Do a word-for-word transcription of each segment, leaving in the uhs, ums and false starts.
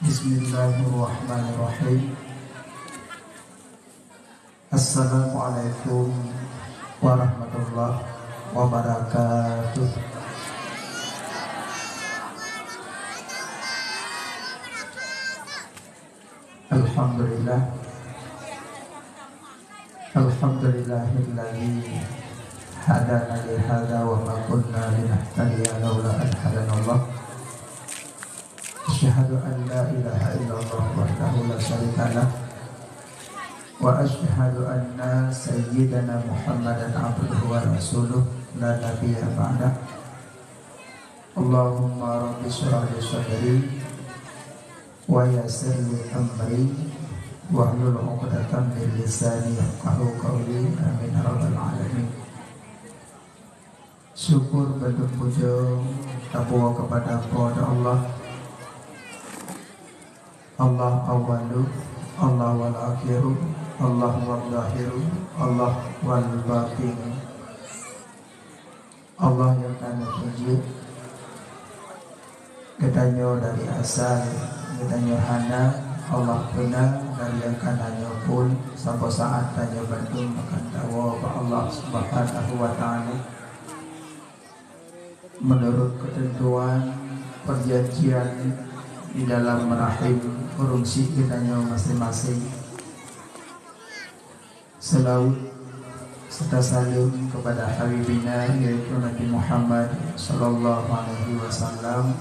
Bismillahirrahmanirrahim. Assalamualaikum warahmatullahi wabarakatuh. Alhamdulillah. Alhamdulillahilladzi hadana li hadza wa ma kunna linahtadiya laula an hadanallah. Asyhadu an la ilaha illallah wahdahu la syarika lah. Wa asyhadu anna sayyidana Muhammadan abduhu wa rasuluh la nabiyya ba'dah. Allahumma rabbi syrah li sadri wa yassir li amri wahlul 'uqdatam min lisani yafqahu qawli. Amin ya rabbal alamin. Syukur bandum puja tabawa kepada Po teu Allah. Allah awwalu, Allah wal akhiru, Allah wal zahiru, Allah wal batinu. Allah nyang ka neupuji. Geutanyoe dari asai, geutanyoe hana, Allah peuna dari nyang ka na nyoe pun, saboh saát tanyoe bandum akan tawoe bak Allah Subhanahu wa Ta'ala. Menurut ketentuan perjanjian di dalam rahim ureuëng syiek geutanyoe maséng-maséng. Seulaweuet serta saleuem kepada Habibina, yaitu Nabi Muhammad sallallahu alaihi wasallam,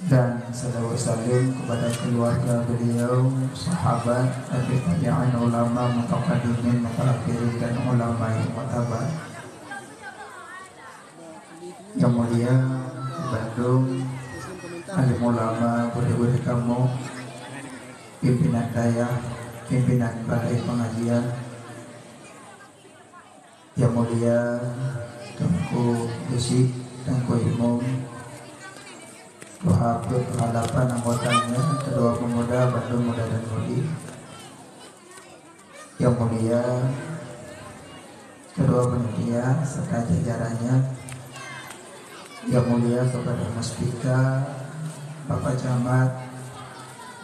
dan seulaweuet saleuem kepada keluarga beliau, sahabat, tabi' tabi'in, ulama, mutaqaddimin, mutaakhirin, dan ulama yang mu'tabar. Yang mulia bandum alim ulama, gurée-gurée kamoe, pimpinan dayah, pimpinan balai pengajian, yang mulia Teungku Geuchik, Teungku Imum, tuha peuet, tuha lapan anggotanya, ketua pemuda, bandum muda dan mudi. Yang mulia ketua panitia serta jajarannya, yang mulia kepada Muspika, Bapak Camat,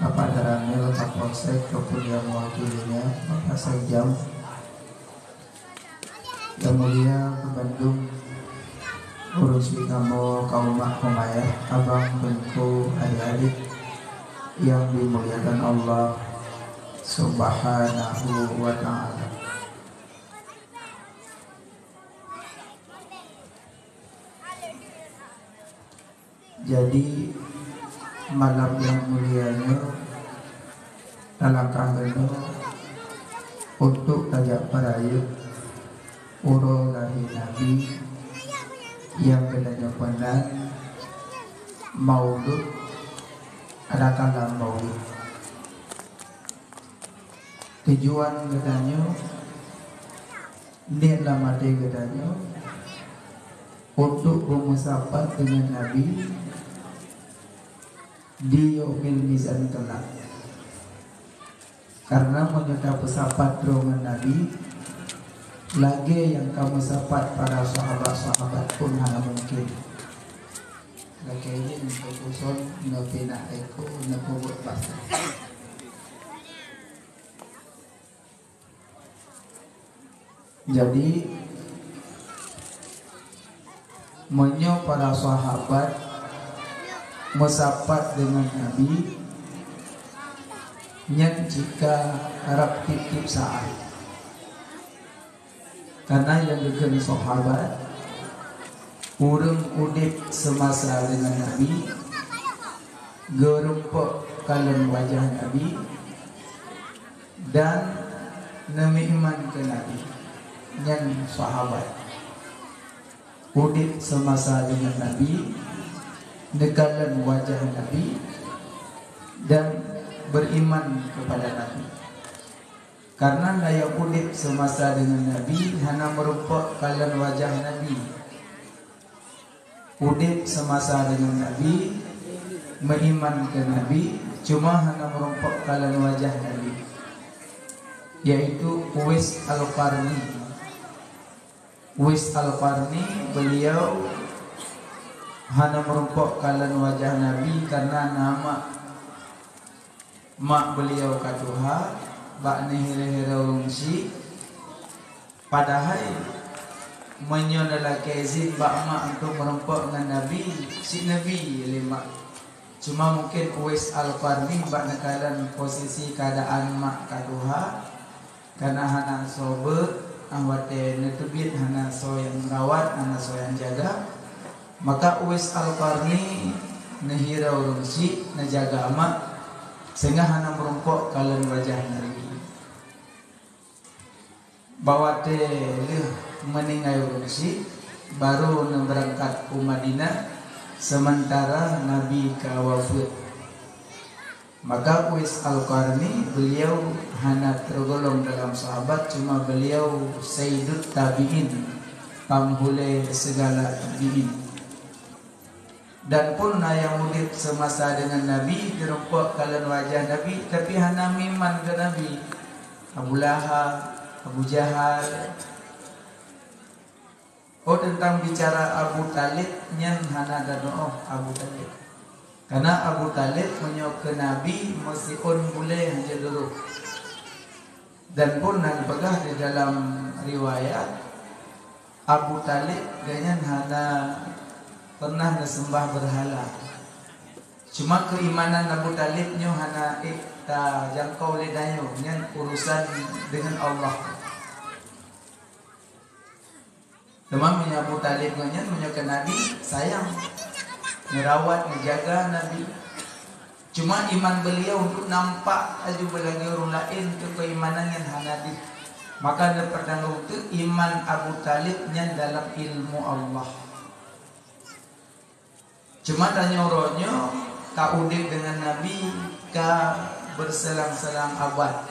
Bapak Danramil, Kapolsek ataupun yang mewakilinya, Bapak Sekjam, yang mulia keu bandum ureuëng syiek kamoe, kaum mak, kaum ayah, abang, teungku, adik-adik yang dimuliakan Allah Subhanahu wa Ta'ala. Jadi, malam nyang mulia nyoe talakah keunoe untuk tajak peurayeuk uroe lahé Nabi nyang geutanyoe peunan Maulud, adakala Maulid. Tujuan geutanyoe, niet lam até geutanyoe untuk beumeusapat deungon Nabi di Yaumil Mizan kelak. Karena meunyoe tapeusapat droe ngon Nabi, lagée nyang ka meusapat para sahabat-sahabat pun hana mungkin. Lagée nyan, neupeukosong, neupinah iku, neupeubuet basa. Jadi, meunyoe para sahabat meusapat deungon Nabi, nyan cit ka rab tieb-tieb saát. Karena nyang geukheun sahabat, ureuëng udeb seumasa deungon Nabi, geurumpok kalon wajah Nabi, dan neumeuiman keu Nabi, nyan sahabat. Udeb seumasa deungon Nabi, neukalon wajah Nabi, dan beriman kepada Nabi. Karena na nyang udeb seumasa deungon Nabi hana meurumpok kalon wajah Nabi. Udeb seumasa deungon Nabi, meuiman keu Nabi, cuma hana meurumpok kalon wajah Nabi, yaitu Uwais Al-Qarni. Uwais Al-Qarni, beliau hana meurumpok kalon wajah Nabi karena na mak Mak beuliau ka tuha bak neuhira-hira ureuëng syiek, padahai meunyoe neulakée izin bak mak untuk meurumpok ngon Nabi, syiek Nabi lé mak. Cuma mungken Uwais Al-Qarni bak neukalon posisi keuadaan mak ka tuha, kana hana soe beuet, ah watée neuteubiet hana soe nyang rawat, hana soe nyang jaga. Maka Uwais Al-Qarni neuhira ureuëng syiek, neujaga mak, sehingga hana meurumpok kalon wajah Nabi. Bak watée lheueh meuninggai ureuëng syiek, barô neubeurangkat u Madinah, seumantara Nabi ka wafeuet. Maka Uwais Al-Qarni, beuliau hana teugolong dalam sahabat, cuma beuliau Sayyidut Tabi'in, panghulée sigala tabi'in. Dan pun na nyang udeb seumasa deungon Nabi, teurumpok kalon wajah Nabi, tapi hana meuiman keu Nabi. Abu Lahab, Abu Jahal. Oh, teuntang bicara Abu Thalib, nyan hana tanoh Abu Thalib. Karena Abu Thalib meunyoe keu Nabi meusiôn bulée hanjeuet lurôh. Dan pun na geupeugah di dalam riwayat, Abu Thalib gobnyan hana pernah neuseumbah beurhala. Cuma keuimanan Abu Thalib nyoe hana ék tajangkau lé tanyoe, nyan urusan deungon Allah. Teuma meunyoe Abu Thalib ngon nyan, meunyoe keu Nabi, sayang, neurawat, neujaga Nabi. Cuma iman beuliau untuk nampak laju beulagée ureuëng laén, keu keuimanan nyan hana deuh. Maka neupeutanggung teuk iman Abu Thalib nyan dalam ilmu Allah. Cuma tanyoe uroe nyoe ka udeb deungon Nabi, ka beurselang-selang abad.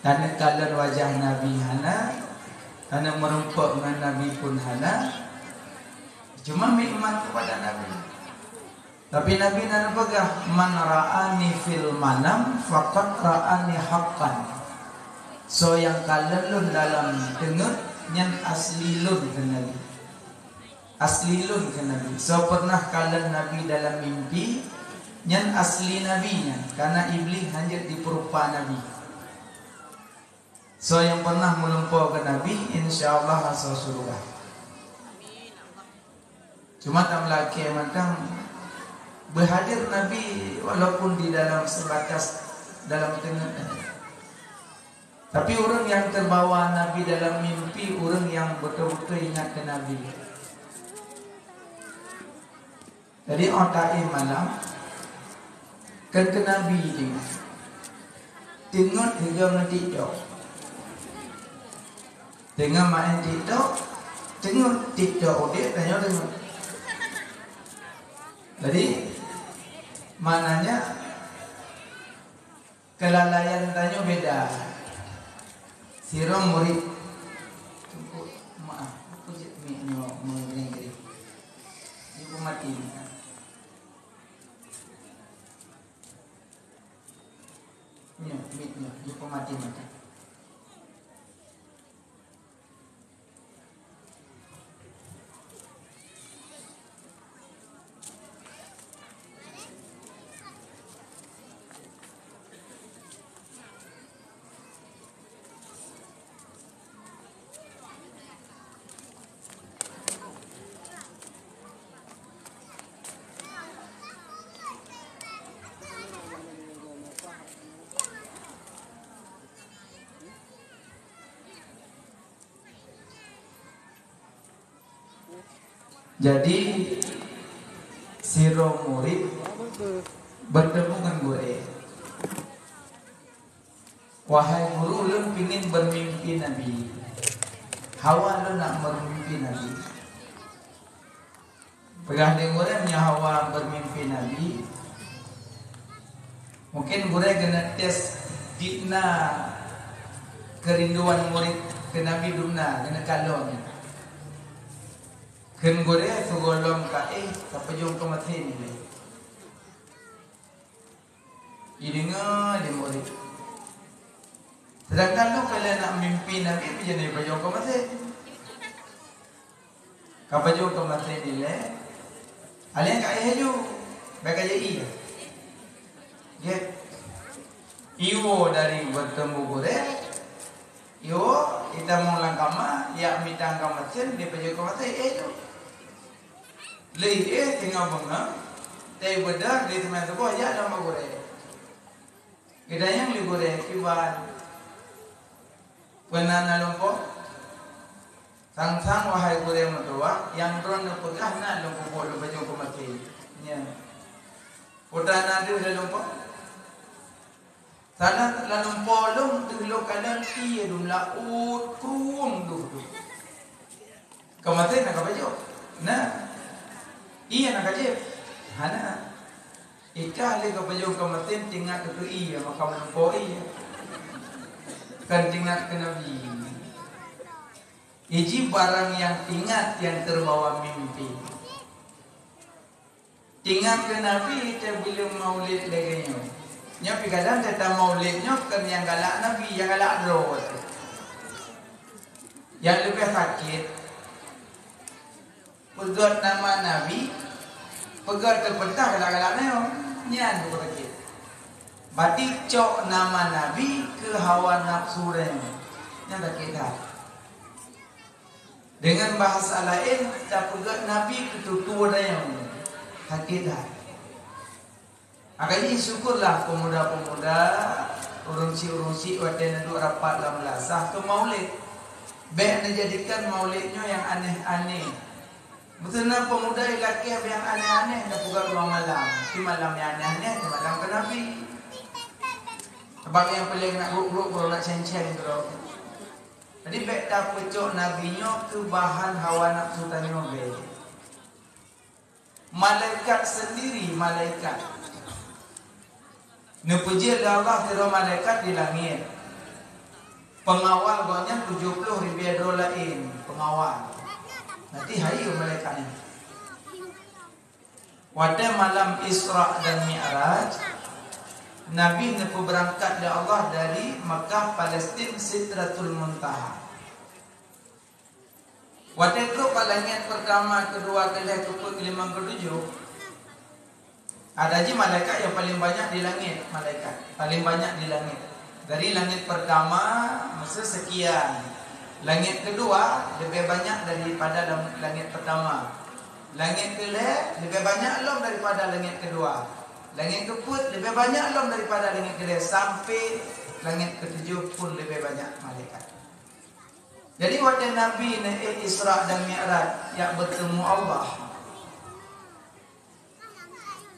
Taneukalon wajah Nabi hana, taneumeurumpok ngon Nabi pun hana. Cuma meuiman keupada Nabi. Tapi Nabi na neupeugah, "Man ra'ani fil manam faqad ra'ani haqqan." Soe nyang kalon lôn dalam teungeut, nyan asli lôn kheun Nabi. Asli lôn kheun Nabi. Soe pernah kalon Nabi dalam mimpi, nyan asli Nabi nyan, karena Iblih hanjeuet jipeurupa Nabi. Soe nyang pernah meulumpoe keu Nabi, insya Allah asoe syeuruga. Cuma tameulakée mantong beuhadir Nabi walaupun di dalam sebatas dalam teungeut. Tapi ureuëng nyang teubawa Nabi dalam mimpi, ureuëng nyang beutôi-beutôi ingat keu Nabi. Jadi, óh taéh malam, kheun keu Nabi teungoh. Teungeut hidong ngon TikTok. Teungoh maén TikTok, teungeut TikTok udeb, tanyoe teungeut. Jadi, maknanya, keulalaian tanyoe beda. Sidroe murit, maaf, aku cit mik nyoe meungieng-ngieng. Jipeumaté mantong. Nyoe, mik nyoe, jipeumaté mantong. Jadi, sidroe murit beutemu ngon gurée. "Wahai guru, ulôn pingin beumimpi Nabi. Hawa lôn nak meumimpi Nabi." Peugah lé gurée, meunyoe hawa beumimpi Nabi, mungken gurée keuneuk tes dikna keurinduan murit keu Nabi dum na, keuneuk kalon. Kheun gurée, sigohlom ka éh, ka peujeueng keu maté nilai. Jideungoe lé murit. Seudangkan lôn ka lheueh nak mimpi Nabi, peue jeuet pajoh keu maté. Ka pajoh keu maté dilée, alèh ka éh laju, bèk ka jai. Gét. Iwoe dari bertemu gurée, iwoe itamong lam kama, yak mitang ka masen, dipajoh ka masen, eh tu. Lheuh eh teungoh beungoh, tai beudôh di teumpat tuboh, jak lam bak gurée. Geutanyong lé gurée, "Kiban, peue na na lumpoe?" "Sang-sang, wahai gurée meutuwah, nyang droeneuh peugah na lôn peubuet lôn pajoh ka masen." "Nya." "Peue na deuh lam lumpoe?" "Salah lam lumpoe lôn deuh lôn kalon ié dum laôt krueng deuh deuh." "Ka masen na ka pajoh?" "Na." "Ié na ka jieb?" "Hana." "Ikah lé ka pajoh ka masen teuingat keu ié, maka meulumpoe ié. Kon teuingat keu Nabi." Iji barang nyang teuingat nyang teubawa mimpi. Teuingat keu Nabi teuh buleuen Maulid lagée nyoe. Nyoe pih kadang teuh Maulid nyoe kon nyang galak Nabi, nyang galak droe teuh. Nyang leubeh sakét, peugét nama Nabi, peugét teupeutah galak-galak nyoe, nyan peupeugét. Berarti cok nama Nabi keu hawa nafsu droe nyoe. Nyan sakét that. Deungon bahasa laén, tapeugét Nabi keu tutoe droe nyoe. Sakét that. Makajih syukurlah peumuda-peumuda, ureuëng syiek-ureuëng syiek watée neuduek rapat lam meulasah keu Maulid. Bék neujadikan Maulid nyoe nyang aneh-aneh. Meuteuna peumuda ilakée nyang aneh-aneh, neupeugah ruang malam. Di malam nyang aneh-aneh, di malam keu Nabi. Sabab nyang paléng nak grup-grup, nak ceng-ceng droe. Jadi bék tapeucok Nabi nyoe keu bahan hawa nafsu tanyoe bék. Malaikat sendiri, malaikat. Neupeujeuet lé Allah sidroe malaikat di langét. Peungawal gobnyan tujoh ploh ribée droe laén, peungawal. Nanti hayeue malaikat nyan. Watée malam Isra dan Mi'raj, Nabi neupeubeurangkat lé Allah dari Makkah, Palestin, Sidratul Muntaha. Watée trok bak langét peurtama, keudua, keulhée, keupeuet, keulimong, keutujoh, ada jih malaikat nyang paleng banyak di langét, malaikat paleng banyak di langét. Dari langét peurtama, meuseu seukian. Langét keudua leubeh banyak daripada lam-, langét peurtama. Langét keulhée leubeh banyak lom daripada langét keudua. Langét keupeuet leubeh banyak lom daripada langét keulhée, sampai langét keutujoh pun leubeh banyak malaikat. Jadi, watée Nabi neuék Isra dan Mi'raj, jak beutemu Allah,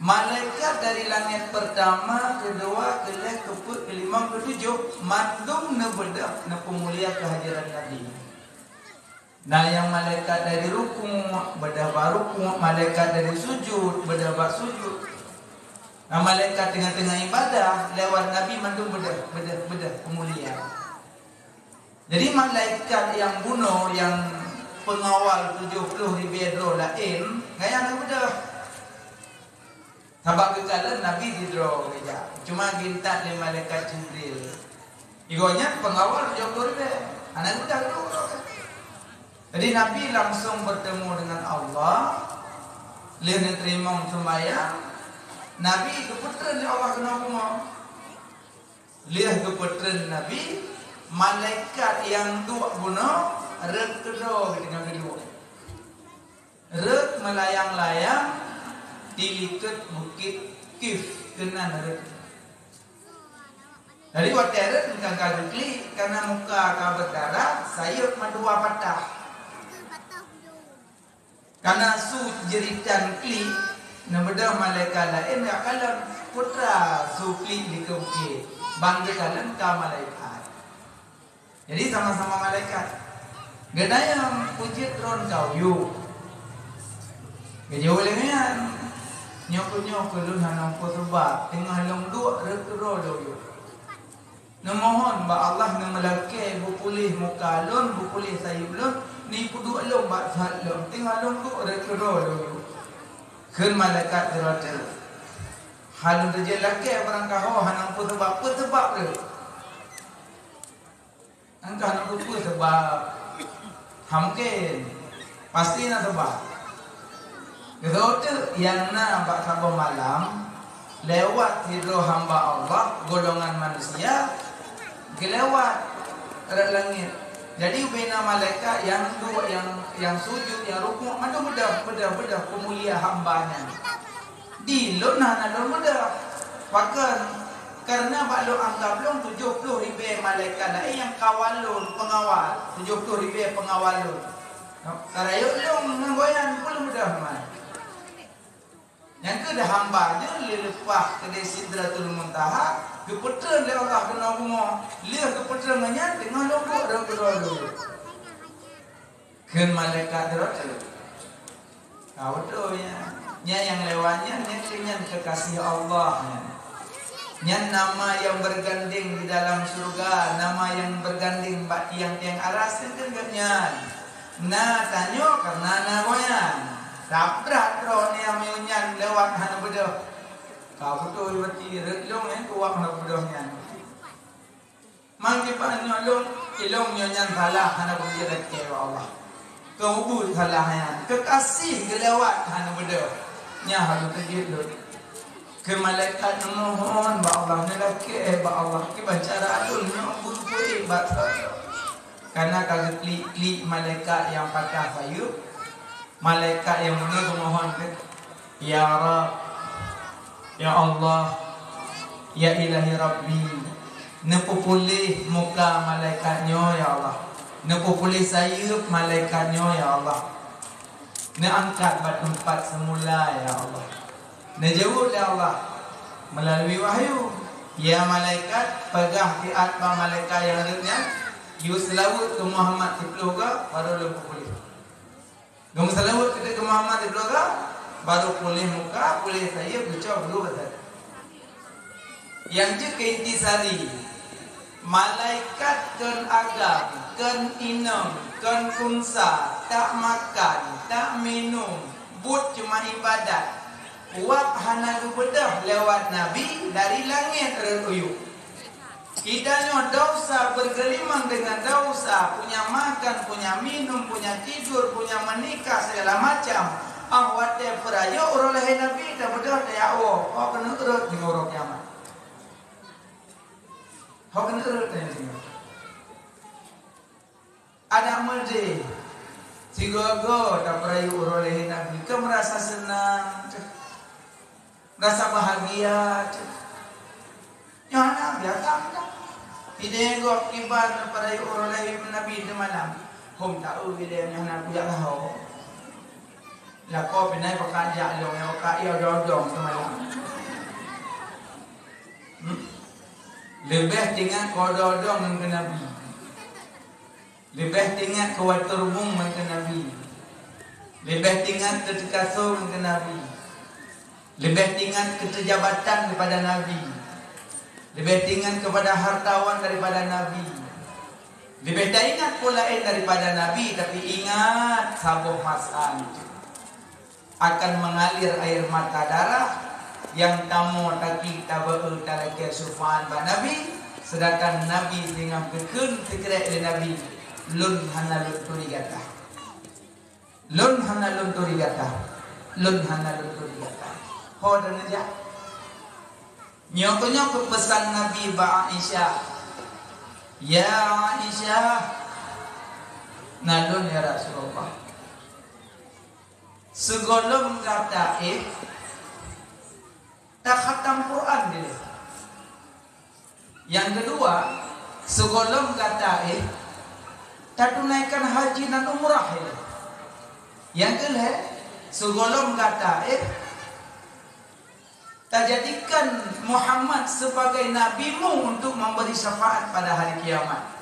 malaikat dari langét peurtama, keudua, keulhée, keupeuet, keulimong, keutujoh, mandum neubeudôh, neupeumulia keuhadéran Nabi. Na nyang malaikat dari rukuk, beudôh bak rukuk, malaikat dari sujud, beudôh bak sujud. Na malaikat teungoh-teungoh ibadah, lewat Nabi mandum beudôh, beudôh, beudôh, peumulia. Jadi, malaikat nyang bunoe, nyang peungawal tujoh ploh ribée droe laén, gaya na beudôh. Sabab geukalon Nabi sidroe geujak, cuma geuintat lé malaikat Jibril. Gobnyan peungawal tujoh ploh ribée, hana beudôh droe. Jadi, Nabi langsung bertemu dengan Allah, lheueh neuteurimong seumayang, Nabi geupeutreun lé Allah keunoe bunoe. Lheueh geupeutreun Nabi, malaikat nyang duek bunoe rhot keudroe geutanyoe keudroe. Rhot meulayang-layang di likot Bukét Kif keunan rhot. Jadi, watée rhot ka geuklik, kareuna muka ka beudarah, sayeuep mandua patah. Kareuna su jeuritan klik, neubeudôh malaikat laén jak kalon, peue teuma su klik di keu bukét, ban geukalon ka malaikat. Jadi, sama-sama malaikat. Geutanyong, "Peue jeuet droen ka u yup?" Geujaweueb lé nyan, "Nyoe keuh, nyoe keuh lôn hana peue sabab, teungoh lôn duek rhot keudroe lôn yup." Neumohon bak Allah neumeulakée beupuléh muka lôn, beupuléh sayeuep lôn, neupeuduek lôn bak that lôn, teungoh lôn duek rhot keudroe lôn. Kheun malaikat sidroe teuk, "Hana teujeuet lakée barangkaho hana peue sabab, peue sabab lôn?" Angkah na peue sabab? Hana mungken. Pasti na sabab. Keudroe teuk nyang na bak saboh malam, Lewat sidroe hamba Allah, golongan manusia, geulewat rot langét. Jadi, ubena malaikat nyang duek, nyang, nyang sujud, nyang rukuk, mandum beudôh, beudôh, beudôh peumulia hamba nyan. Di lôn hana lôn beudôh. Pakon? Kareuna bak lôn anggab lôn tujoh ploh ribée malaikat laén nyang kawal lôn, peungawal, tujoh ploh ribée peungawal lôn. Ka rayeuk lôn ngon goyan, peue lôn beudôh man. Nyang keuh hamba nyoe lé leupah keudeh Sidratul Muntaha, geupeutreun lé Allah keunoe bumoe. Lheueh geupeutreun ngon nyan, teungoh lôn duek rot keudroe lôn. Kheun malaikat droe, "Ka beutôi nyan. Nyan nyang lewat nyan, nyan keuh nyan kekasih Allah nyan. Nyan nama yang bergandeng di dalam syurga, nama yang bergandeng bak tiang-tiang aras nyan keuh gobnyan." Na tanyoe kareuna na goyan. Tabrak droeneuh meunyoe nyan lewat hana beudôh. Ka beutôi berarti rot lôn nyang kuwat hana beudôh nyan. Man kiban nyoe lôn, ilôn nyoe nyan salah hana beujeuet lakée bak Allah. Keu ubit salah nyan, kekasih geulewat hana beudôh. Nyan harôh teujeuet lôn. Keu malaikat neumohon bak Allah, neulakée bak Allah, kiban cara lôn nyoe beupeuék bak droe. Kareuna ka geuklik-klik malaikat nyang patah sayeuep, malaikat nyang bunoe geumohon keu, "Ya Rabb, ya Allah, ya Ilahi Rabbi, neupeupuléh muka malaikat nyoe, ya Allah. Neupeupuléh sayeuep malaikat nyoe, ya Allah. Neuangkat bak teumpat seumula, ya Allah." Neujaweueb lé Allah meulalu wahyu, "Ya malaikat, peugah siat bak malaikat nyang rhot nyan, yue seulaweuet keu Muhammad siploh goe, barô lôn peupuléh." Geumeuseulaweuet keu Muhammad siploh goe, barô puléh muka, puléh sayeuep, geucok geuh bak saboh. Nyang jeuet keu intisari, malaikat kon agam, kon inong, kon unsa, tak makan, tak minum, buet cuma ibadat. Wab hana geubeudôh lewat Nabi dari langét rot u yup. Kita nyoe desya bergelimang dengan desya, punya makan, punya minum, punya tidur, punya menikah, segala macam. Ah, watée peurayeuk uroe lahé Nabi, tabeudôh tajak woe, ho keuneuk rhot singoh uroe kiamat. Ho keuneuk rhot tajak singoh. Adak meudeh, sigoe-goe tapeurayeuk uroe lahé Nabi, keu meurasa seunang, ceh. Meurasa bahagia, ceh. Nyoe hana biasa meunan. Ideh gob kiban tapeurayeuk uroe lahé Nabi teumalam. Hom taeu ideh nyoe hana kujak laho. Lakoe pih na pakat jak lôn, pakat ia odong-odong teumalam. Hmm? Leubeh teuingat keu odong-odong ngon keu Nabi. Leubeh teuingat keu watée rubueng ngon keu Nabi. Leubeh teuingat keu teukaso ngon keu Nabi. Leubeh teuingat keu jabatan daripada Nabi. Leubeh teuingat keupada hartawan daripada Nabi. Leubeh taingat peue laén daripada Nabi, tapi ingat saboh masa nyoe akan mengalir air mata darah nyang tamoe taklik tabeueu talakée syeufaat bak Nabi, seudangkan Nabi singoh geukheun sikrek lé Nabi, "Lôn hana lôn turi gata. Lôn hana lôn turi gata. Lôn hana lôn turi gata." Ho dan neujak. Nyoe keuh nyoe peue peusan Nabi bak Aisyah, "Ya Aisyah, na lôn ya Rasulullah." Sigohlom gata éh, takhatam Quran dilée. Nyang keudua, sigohlom gata éh, tatunaikan haji dan umrah dilée. Nyang keulhée, sigohlom gata éh, tajadikan Muhammad sebagai nabimu untuk memberi syafaat pada hari kiamat.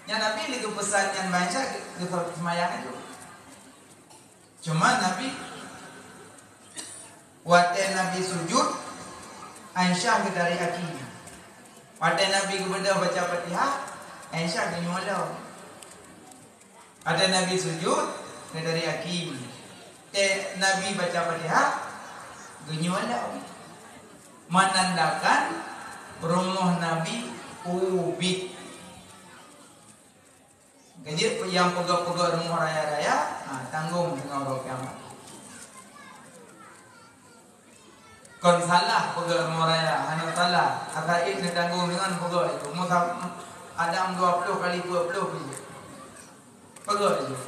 Nyan Nabi lé geupeusan nyan bansa geu-, geuseumayang itu. Cuma Nabi, watée Nabi sujud, Aisyah geutari aki. Watée Nabi geubeudôh baca Fatihah, Aisyah geunyueng lom. Watée Nabi sujud, geutari aki. Watée Nabi baca Fatihah, geunyueng lom. Menandakan rumoh Nabi ubit. Keujeuet nyang peugah-peugah rumoh raya-raya, ha, tanggong teungoh uroe kiamat. Kon salah peugah rumoh raya, hana salah. Ata ék neutanggong deungon peugah itu. Musa Adam dua puluh kali dua puluh pih. Peugah itu.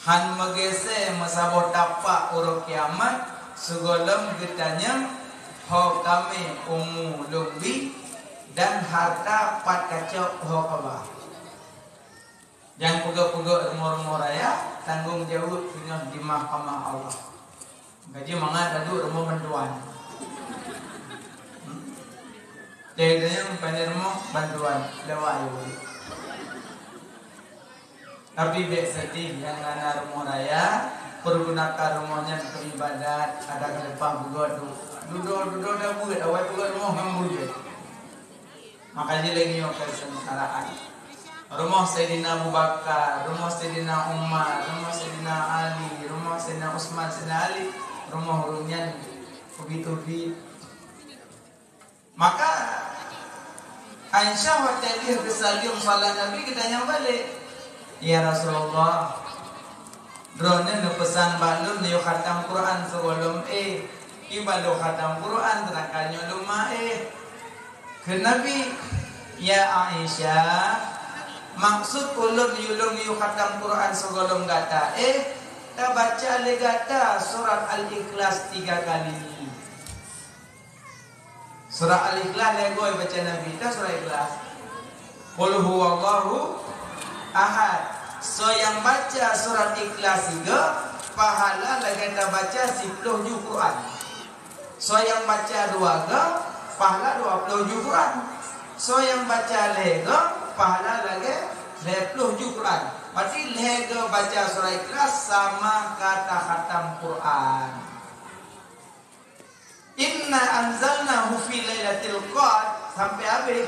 Han meugése meusaboh tapak uroe kiamat, sigohlom geutanyong, "Ho kamé umu lôn bi dan harta pat kacok ho kaba?" Nyang peugah-peugah rumoh-rumoh raya, tanggong jaweueb singoh di mahkamah Allah. Gaji mangat adu rumoh bantuan. Hmm? Jadi tanya, "Pane rumoh bantuan?" Lewat ayo. Tapi bèk seudeh, nyang hana rumoh raya, pergunakan rumoh nyan keu ibadat, ada keuleupah beugöt tu. Dudoe-dudoe dah buet, awai beugöt rumoh ngon buet. Maka jih lagèe nyoe keuseumeusaraan. Rumoh Saidina Abu Bakar, rumoh Saidina Umar, rumoh Saidina Ali, rumoh Saidina Utsman, Saidina Ali, rumoh ureueng nyan ubit-ubit. Maka, Aisyah watèe lheueh geusaleuem salat Nabi geutanyong balek, "Ya Rasulullah, Droeneuh neupeusan bak lôn neuyue khatam Quran sigohlom éh. Iban lôn khatam Quran, seudangkan nyoe lôn ma éh." Kheun Nabi, "Ya Aisyah, maksud ulôn yue lôn yue khatam Quran sigohlom gata éh, tabaca lé gata surat Al-Ikhlas tiga kali." Surah Al-Ikhlas lhèe goe baca Nabi, teuh surah Ikhlas. Qul huwallahu ahad. Soe nyang baca surat Ikhlas sigoe, pahala lagèe tabaca siplôh ju Quran. Soe nyang baca dua goe, pahala dua plôh ju Quran. Soe nyang baca lhèe goe, pahala lagèe lhèe plôh ju Quran. Berarti lhèe goe baca surah Ikhlas sama ka takhatam Quran. "Inna anzalnahu fi lailatul qadr," sampai habéh,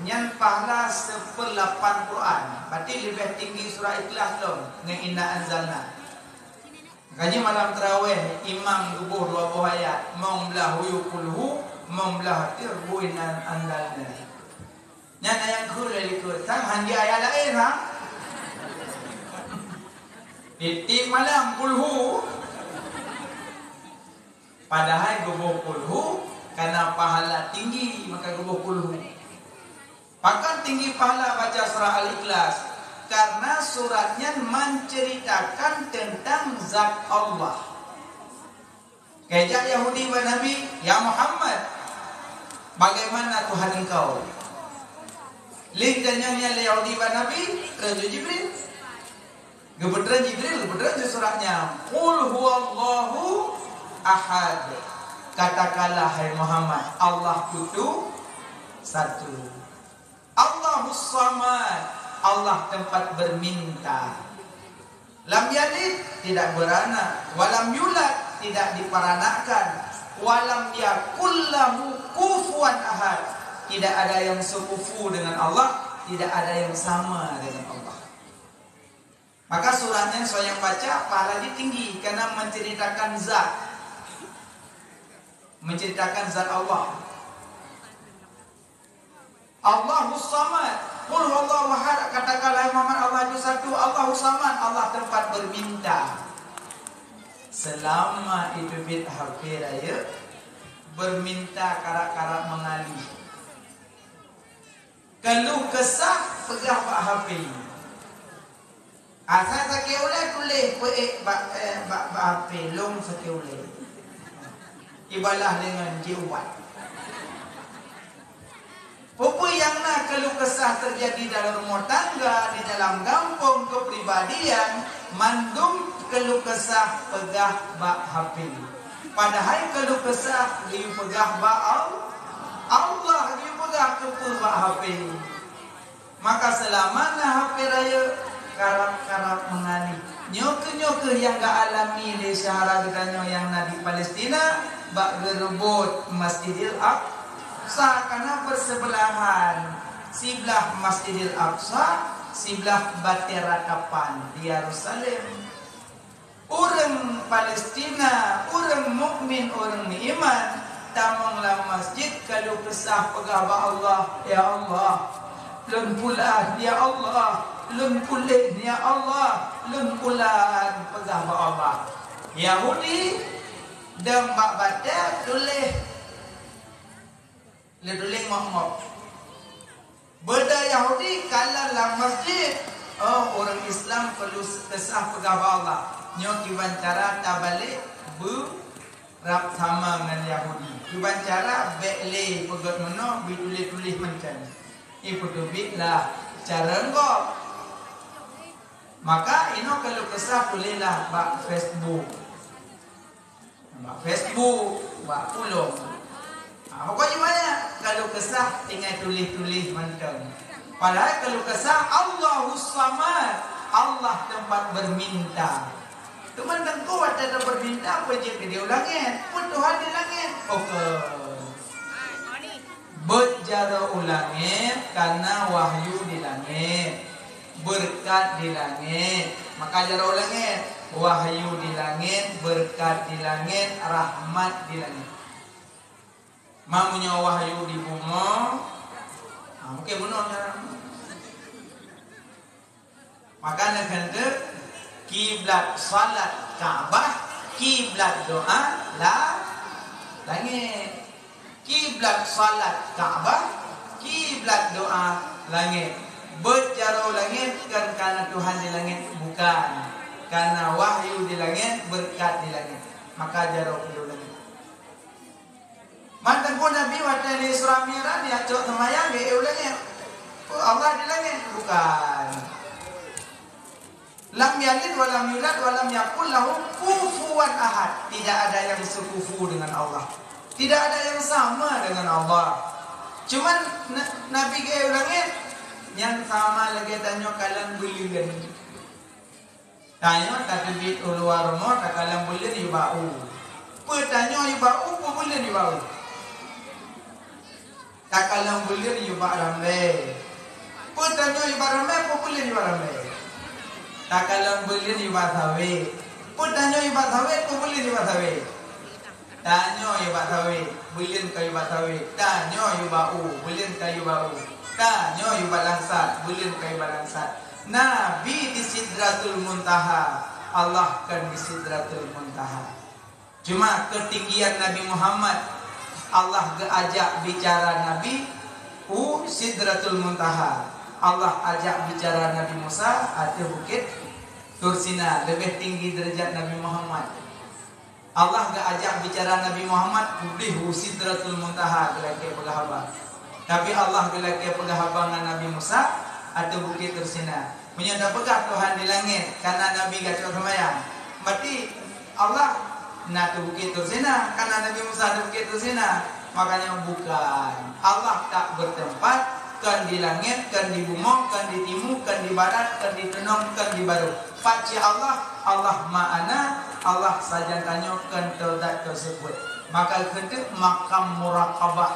nyan pahala seupeulapan Quran. Berarti leubeh tinggi surah Ikhlas lom ngon "Inna anzalna." Makajih malam tarawih, imam geuboh dua boh ayat, mong blah huyu Qul Hu, mong blah teuh bu "Inna anzalna." Nyan ayat keu lhèe likot, sang hanjeuet ayat laén, ha? Tiep-tiep malam Qul Hu. Padahai geuboh Qul Hu kana pahala tinggi, maka geuboh Qul Hu. Pakon tinggi pahala baca surah Al-Ikhlas? Karena surat nyan menceritakan tentang zat Allah. Geujak Yahudi bak Nabi, "Ya Muhammad, bagaimana Tuhan engkau?" Lheueh geutanyong nyan lé Yahudi bak Nabi, treun ju Jibril. Geupeutreun Jibril, geupeutreun ju surat nyan, "Qul huwallahu ahad." Katakanlah, hai Muhammad, Allah itu satu. Allahus samad, Allah tempat berminta. Lam yalid, tidak beranak. Walam yulad, tidak diperanakkan. Walam yakul lahu kufuwan ahad, tidak ada yang sekufu dengan Allah, tidak ada yang sama dengan Allah. Maka surat nyan soe nyang baca pahala jih tinggi karena menceritakan zat. Menceritakan zat Allah. Allahus samad. Qul huwallahu ahad. Katakanlah, Muhammad, Allah itu satu. Allahus samad. Allah tempat berminta. Selama itu bit H P rayeuk, berminta karap-karap mengalir. Keluh kesah peugah bak H P. Asai sakét ulèe tuléh peuék bak, eh, bak, bak H P, lôn sakét ulèe. Ibalah deungon jiubat. Peue-peue nyang na keluh kesah teujadi dalam rumoh tangga, di dalam gampông, keupribadian, mandum keluh kesah peugah bak H P. Padahai keluh kesah geuyue peugah bak Al-, Allah, geuyue peugah keupeue bak H P. Maka seulama na H P rayeuk, karab-karab meungalir. Nyoe kheueh, nyoe kheueh nyang geualami lé syedara geutanyoe nyang na di Palestina bak geureubot Masjidil Aqsa, kana bersebelahan, siblah Masjidil Aqsa, siblah Batèe Ratapan di Yerusalem. Ureuëng Palestina, ureuëng mukmin, ureuëng meuiman, tamong lam masjid, ka lheueh peusah peugah bak Allah, "Ya Allah, lôn pulan, ya Allah, lôn pulan, ya Allah, lôn pulan," peugah bak Allah. Yahudi, Dan bak batée tuléh, lé tuléh ngok-ngok. Beda Yahudi kalon lam masjid, oh, ureuëng Islam perlu keusah peugah bak Allah. Nyoe kiban cara tabalek beurab sama ngon Yahudi. Kiban cara bék lé peugét meunoe, beutuléh-tuléh mantong. Ipeuteubiet lah cara gob. Maka inoe kalau keusah tuléh lah bak Facebook. Bak Facebook, bak pulong. Ha, pokoknya banyak. Kalau keusah tinggai tuléh-tuléh mantong. Padahal kalau keusah Allahus Samad, Allah tempat berminta. Teuma teungku watée taberminta peue jeuet keu di langét? Peue Tuhan di langét? Oke. Beuet jaroe u langét karena wahyu di langét, beureukat di langét. Maka jaroe u langét, wahyu di langét, beureukat di langét, rahmat di langét. Ma meunyoe wahyu di bumoe, ha, mungkin bunoe cara. Maka na kheun teuk, kiblat salat Ka'bah, kiblat doa la-, langét. Kiblat salat Ka'bah, kiblat doa langét. Beuet jaroe langét kon karena Tuhan di langét, bukan. Karena wahyu di langét, beureukat di langét. Maka jaroe keu langét. Mantong pun Nabi watée lé Isra Mi'raj, ya cok seumayang di u langét. Oh, Allah di langét? Bukan. Lam yalid wa lam yulad wa lam yakul lahu kufuwan ahad. Tidak ada yang sekufu dengan Allah. Tidak ada yang sama dengan Allah. Cuman na-, Nabi geuh u langét, nyang sama lagée tanyoe kalon buleuen. Tanyoe tateubiet u luwa rumoh, takalon buleuen yue bak u. Peue tanyoe yue bak u, peue buleuen yue bak u? Takalon buleuen yue bak rambée. Peue tanyoe yue bak rambée, peue buleuen yue bak rambée? Takalon buleuen yue bak sawét. Peue tanyoe yue bak sawét, peue buleuen yue bak sawét? Tanyoe yue bak sawét, buleuen ka yue bak sawét. Tanyoe yue bak u, buleuen ka yue bak u. Tanyoe yue bak langsat, buleuen ka yue bak langsat. Nabi di Sidratul Muntaha, Allah kon di Sidratul Muntaha. Cuma keutinggian Nabi Muhammad, Allah geuajak bicara Nabi u Sidratul Muntaha. Allah ajak bicara Nabi Musa ateueh Bukét Tursina, leubeh tinggi deurajat Nabi Muhammad. Allah geuajak bicara Nabi Muhammad udeh u Sidratul Muntaha geulakée peugah haba. Tapi Allah geulakée peugah haba ngon Nabi Musa ateueh Bukét Tursina. Meunyoe tapeugah Tuhan di langét, kana Nabi geucok seumayang, berarti Allah na ateueh Bukét Tursina, kana Nabi Musa ateueh Bukét Tursina. Makanya bukan. Allah tak bertempat, kon di langét, kon di bumoe, kon di timu, kon di barat, kon di teunong, kon di barô. Pat cit Allah, Allah Ma'ana, Allah sajan tanyoe kon teuh zat teuseubut. Maka keuneuk makam muraqabah.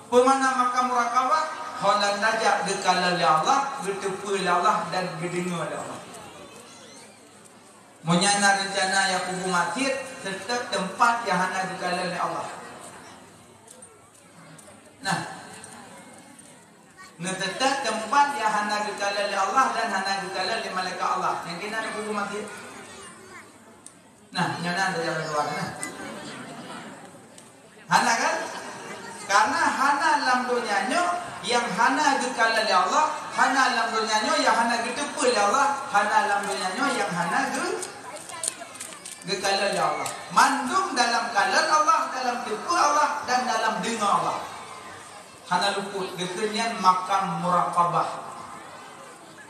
Peumana makam muraqabah? Ho lam tajak geukalon lé Allah, geuteupeue lé Allah dan geudeungoe lé Allah. Meunyoe na reuncana ya kubu maksiet, teutap teumpat nyang hana geukalon lé Allah. Nah, neuteutap teumpat nyang hana geukalon lé Allah dan hana geukalon lé malaikat Allah. Nyang keunan kubu maksiet. Nah, nyoe nan dari luar nah. Hana kan? Karena hana lam donya nyoe nyang hana geukalon lé Allah, hana lam donya nyoe nyang hana geuteupeue lé Allah, hana lam donya nyoe nyang hana geu-, geukalon lé Allah. Mandum dalam kalon Allah, dalam teupeue Allah, dan dalam deungoe Allah. Hana luput, geukheun nyan makam muraqabah.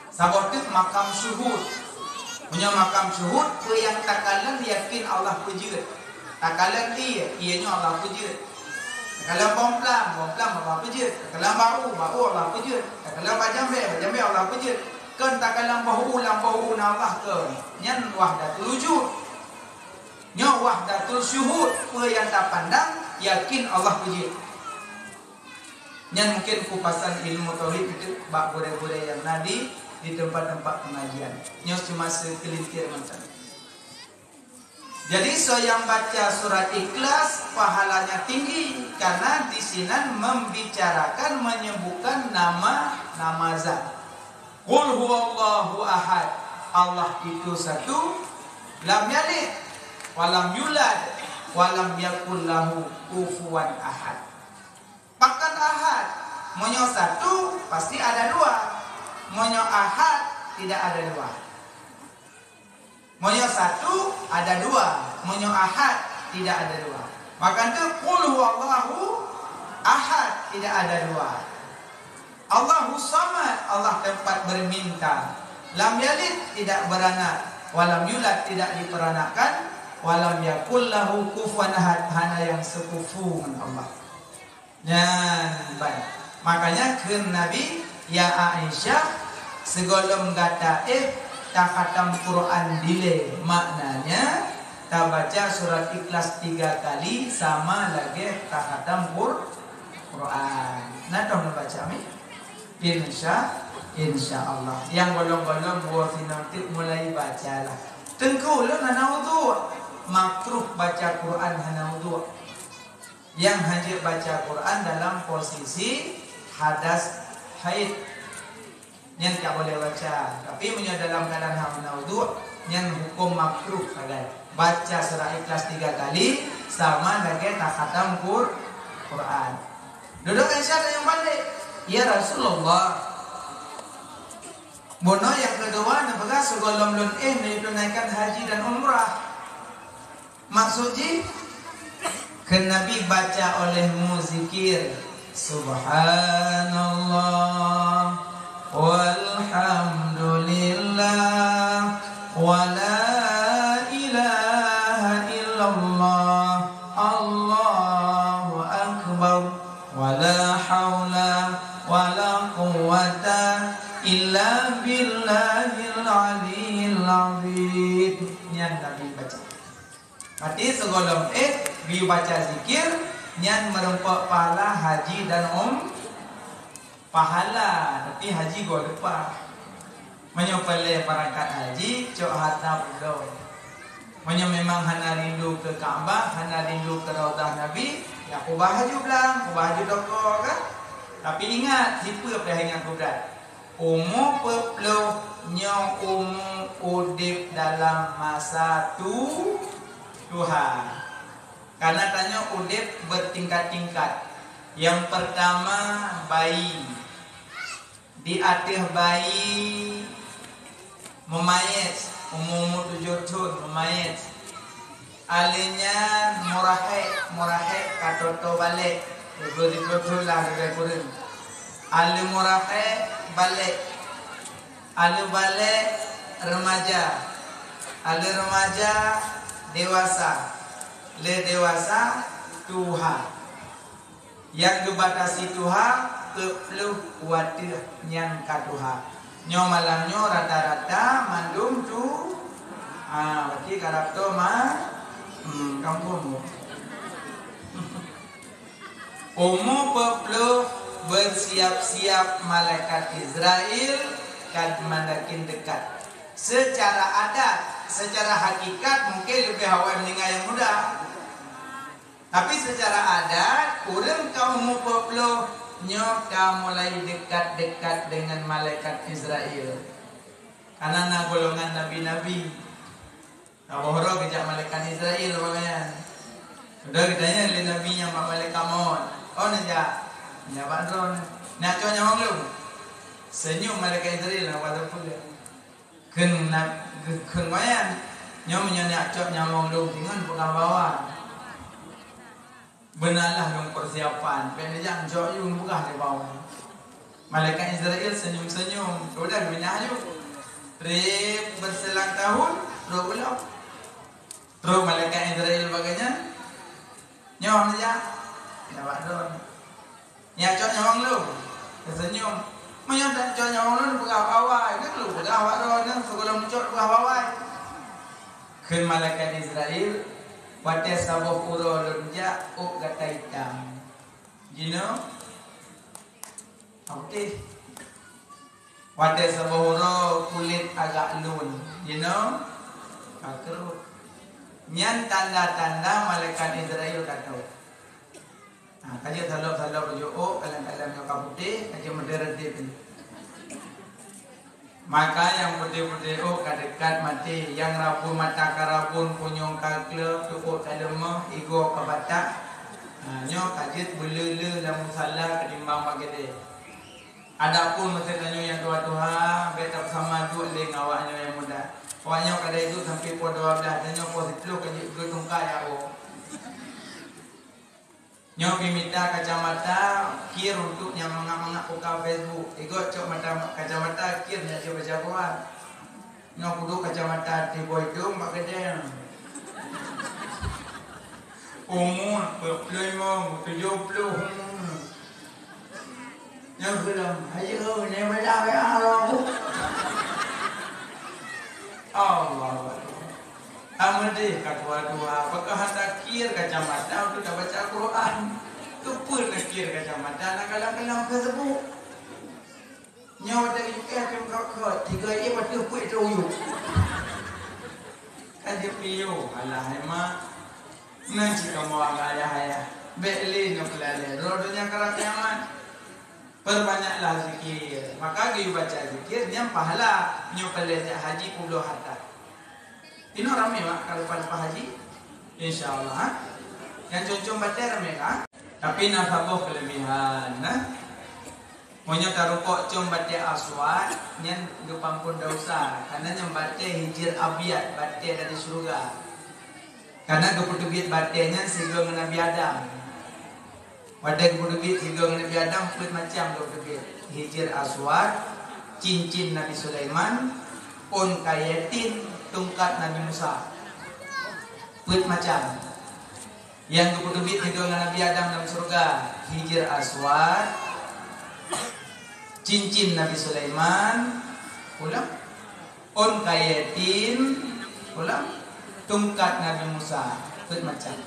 Saboh teuk makam syuhud. Meunyoe makam syuhud, peue nyang takalon yakin Allah peujeuet. Takalon ié, ié nyoe Allah peujeuet. Takalon bomplam, bomplam Allah peujeuet. Takalon bak u, bak u Allah peujeuet. Takalon bak jambé, bak jambé Allah peujeuet. Kon takalon boh u, lam boh u na Allah kon. Nyan wahdatul wujud. Nyoe wahdatul syuhud, peue nyang tapandang, yakin Allah peujeuet. Nyan mungkin kupasan ilmu tauhid itu bak gurée-gurée nyang na di, di tempat-tempat pengajian. Nyoe cuma sekelintir macam. Jadi, soe nyang baca surat Ikhlas, pahalanya tinggi, karena di sinan membicarakan, menyebutkan nama, nama zat. Qul huwallahu ahad, Allah itu satu, lam yalid, walam yulad, Wa lam yakul lahu kufuwan ahad. Pakon ahad? Meunyoe satu, pasti ada dua. Meunyoe ahad, tidak ada dua. Meunyoe satu, ada dua. Meunyoe ahad, tidak ada dua. Maka tu, qul huwallahu ahad, tidak ada dua. Allahu samad, Allah tempat berminta. Lam yalid, tidak beranak. Walam yulad, tidak diperanakkan. Walam yakul lahu kufuwan ahad, hana nyang seukufu ngon Allah. Nyan ban. Makanya kheun Nabi, "Ya Aisyah, sigohlom gata éh takhatam Quran dilée, maknanya tabaca surat Ikhlas tiga kali sama lagée takhatam Qur-, Quran." Na toh neubaca mi? Insya, insya Allah. Nyang gohlom-gohlom woe sinoe teuk mulai bacalah. Teungku, ulôn hana udhu. Makruh baca Quran hana udhu. Nyang hanjeuet baca Quran dalam posisi hadas haid, nyan tak boleh baca. Tapi meunyoe dalam keadaan hana udhu, nyan huköm makruh sagai. Baca surah Ikhlas tiga kali sama lagée takhatam Qur-, Quran. Dudoe Aisyah tanyong balik, "Ya Rasulullah, bunoe nyang keudua neupeugah sigohlom lôn éh neutunaikan haji dan umrah." Maksud jih, kheun Nabi, "Baca olehmu zikir, Subhanallah, walhamdulillah, wa la ilaha illallah, Allahu akbar, wa la haula wa la quwwata illa billahil aliyyil azim." Nyan Nabi baca. Berarti sigohlom éh geuyue baca zikir, nyan meurumpok pahala haji dan um-, pahala, tapi haji goe leupah. Meunyoe peureulée beurangkat haji, cok hareuta pulo. Meunyoe memang hana rindu keu Ka'bah, hana rindu keu Raudhah Nabi, ya keubah aju blang, keubah aju toko kan. Tapi ingat, sipeue payah ingat keu brat. Umu peuet ploh nyoe umu udeb dalam masa tu-, tuha. Karena tanyoe udeb bertingkat-tingkat. Nyang pertama, bayi. Di ateueh bayi, meumayét, umu-umu tujoh thon, meumayét. Aleuh nyan murahek, murahek ka tô-tô balek, leubeh siplôh thon lah leubeh kureueng. Aleuh murahek balek, aleuh balek remaja, aleuh remaja dewasa, lheuh dewasa tuha. Nyang geubatasi tuha peuet ploh watèe nyan ka tuha. Nyoe malam nyoe rata-rata mandum tu, ah, berarti karab tu ma-, hmm, kampung tu. Umu peuet ploh bersiap-siap malaikat Israel ka mandakin dekat. Secara adat, secara hakikat mungkin lebih awai meninggal yang muda. Tapi secara adat, ureueng ka umu peuet ploh nyoe ka mulai dekat-dekat dengan malaikat Israel. Karena na golongan nabi-nabi. Saboh uroe geujak malaikat Israel bak nyan. Udah geutanya lé nabi nyan bak malaikat maut. "Oh, neujak?" "Nyan bak droeneuh." "Neujak cok nyawöng lôn?" Senyum malaikat Israel, "Apa teupeue?" Kheun na-, kheun nyan, "Nyoe meunyoe neujak cok nyawöng lôn singoh peugah bahwa beunalah lôn persiapan, bèk neujak cok yue peugah di bawah." Malaikat Israel senyum-senyum, udah geunyah aju. Trép berselang tahun, trok ulang. Trok malaikat Israel bak geuhnyan, "Nyoe neujak?" "Nyoe bak droeneuh." "Nyak cok nyawöng lôn?" Teusenyum. "Meunyoe tak cok nyawöng lôn, peugah bak awai. Nyoe lôn peugah bak droeneuh, sigohlom cok peugah bak awai." Kheun malaikat Israel, "Watèe saboh uroe lôn jak, ôk gata itam. Jinoe ka putéh. Watèe saboh uroe kulét agak lôn, jinoe ka krôh." Nyan tanda-tanda malaikat Israel ka trôk. Ha, ka jeuet salop-salop baju ôk, kalon-kalon nyoe ka putéh, ka jeuet meudeuh reudép nyoe. Maka nyang putéh-putéh ôk ka deukat maté, nyang rabun mata ka rabun, punyueng ka kleuh, tuôh ka leumoh, igoe ka batak. Ha, nyoe ka jeuet beuleue-leue lam musala ketimbang bak keudè. Adapun meusé tanyoe nyang tuha-tuha, bèk tapeusamé duek lé ngon awak nyoe nyang muda. Awak nyoe kadang iduek sampoe poh dua blah, tanyoe poh siplôh ka jeuet geutungkai awak. Nyoe pih mita kacamata kir untuk nyang mangat-mangat buka Facebook. Igoe cok mata kacamata kir nyak jeuet baca Quran. Nyoe kuduek kacamata tiboh idong bak keudè. Umu peuet ploh limong, tujoh ploh umu. Nyang keulam, ayo, ni beda ya Allah. Allah. Amadeh ka tuha-tuha, apakah hana kir kacamata untuk tabaca Quran? Keupeue na kir kacamata na kalam-kalam Facebook? Nyoe watèe U K pih meurokok, tiga ié watèe peuet teu uyuek. Kan jeuet piôh, alah hai mak. Nan cit kamoe agak ayah-ayah. Bèk lé nyoe peulalè, droe donya karab kiamat. Perbanyaklah zikir. Maka geuyue baca zikir, nyan pahala. Nyoe peulalè jak haji peuet ploh harta. Inoe ramé mak ka leupah-leupah haji. Insya Allah, ha? Nyang com-com batèe ramé ka? Tapi na saboh keulebihan, nah. Meunyoe tarukok com batèe aswad, nyan geupeuampon desya, karena nyan batèe hijir abyad, batèe dari syeuruga. Karena geupeuteubiet batèe nyan sigoe ngon Nabi Adam. Watèe geupeuteubiet sigoe ngon Nabi Adam, peuet macam geupeuteubiet. Hijir aswad, cincin Nabi Sulaiman, ôn kayèe tin, tungkat Nabi Musa. Peuet macam. Nyang geupeuteubiet sigoe ngon Nabi Adam lam syeuruga, hijir aswad, cincin Nabi Sulaiman, ulang, ôn kayèe tin, ulang, tungkat Nabi Musa, peuet macam.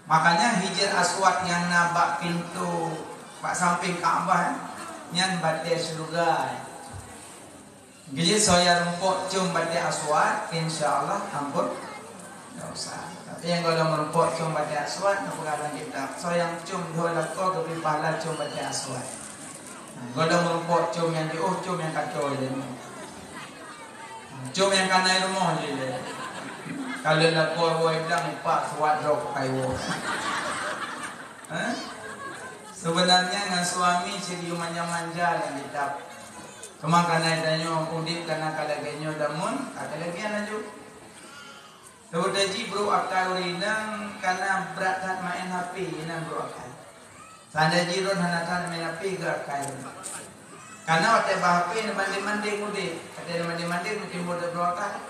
Makanya hijir aswad nyang na bak pintoe, bak sampéng Ka'bah, nyan batèe syeuruga. Jadi, soe nyang meurumpok com batèe aswad, insya Allah ampon desya. Tapi nyang gohlom meurumpok com batèe aswad, na peugah lam kitab, soe nyang com dua lakoe geubri pahala com batèe aswad. Nah, gohlom meurumpok com nyang jiôh, com nyang kacau lé. Com nyang kana i rumoh jih lé. Kalau lakoe woe idang ipak suat drop kai woe. Eh? Sebenarnya ngon suami cit geuyue manja-manja nyang kitab. Teuma kana tanyoe udép kana ka lagèe nyoe damun, ka lagèe nyan laju. Seudeh jih brôk akai ureueng inong kana brat that maén H P, inong brôk akai. Seandai jih droen hana that maén H P geuakai. Kana watèe ba H P na mandeng-mandeng udép, watèe na mandeng-mandeng meustimbul brôk akai.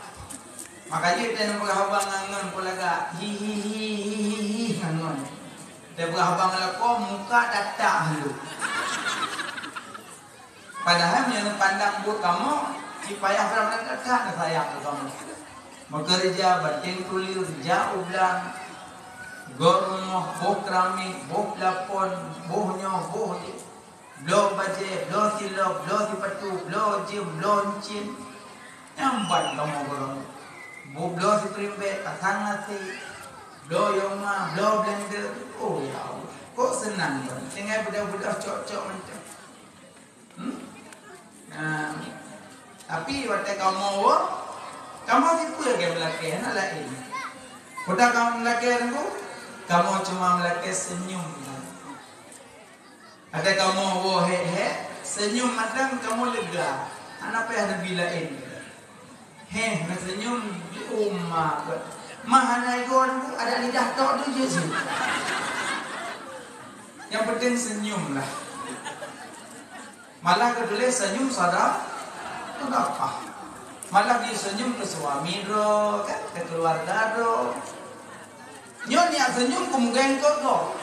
Makajih watèe na peugah haba ngon ngon peulagak, hi hi hi hi hi hi ngon ngon. Watèe peugah haba ngon lakoe muka datar lom. Padahai meunyoe neupandang buet kamoe, cit payah brat-brat that neusayang keu kamoe. Meukeureuja banteng tuléh, jak u blang, gor rumoh, boh keramik, boh plafon, boh nyoe, boh jih, bloe bajèe, bloe silop, bloe sipatu, bloe jeuem, bloe euncien. Nyan ban kamoe gurèe. Boh bloe spring bed, pasang A C, bloe yoma, bloe blender. Oh ya Allah, kok seunang ban. Tinggai beudôh-beudôh cok-cok mantong. Hmm? Nah, tapi watèe kamoe woe, kamoe tipe lagèe meulakèe, hana laén. Peue kamoe meulakèe teungku, kamoe cuma meulakèe seunyum. Watèe kamoe woe hék-hék, seunyum mantong kamoe lega, hana payah neubi laén. Heh, meuseunyum di uma keuh. Mah hana igoe teungku, adak lidah tok tu jeuet sih. Nyang penting seunyum lah. Malah geutuléh seunyum sada-, sedekah. Malah geuseunyum keu suami droe, kan, keu keuluwarga droe. Nyoe niat seunyum keu meugaeng kot gob.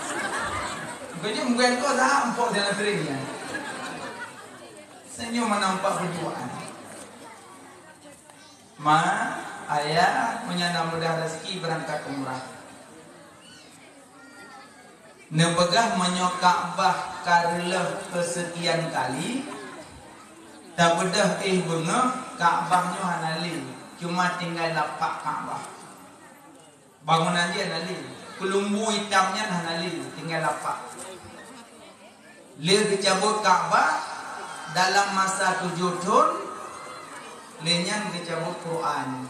Keu jih meugaeng kot dah empok jalan sering nyan. Seunyum hana nampak perjuangan. Ma, ayah, meunyoe na mudah rezeki beurangkat umrah. Neupeugah meunyoe Ka'bah ka reuloh keuseukian kali, tabeudôh éh beungoh Ka'bah nyoe hana lé, cuma tinggai lapak Ka'bah. Bangunan jih hana lé, peulumbu itam nyan hana lé, tinggai lapak. Lheueh geucabot Ka'bah dalam masa tujoh thon, Lé nyan geucabut Quran.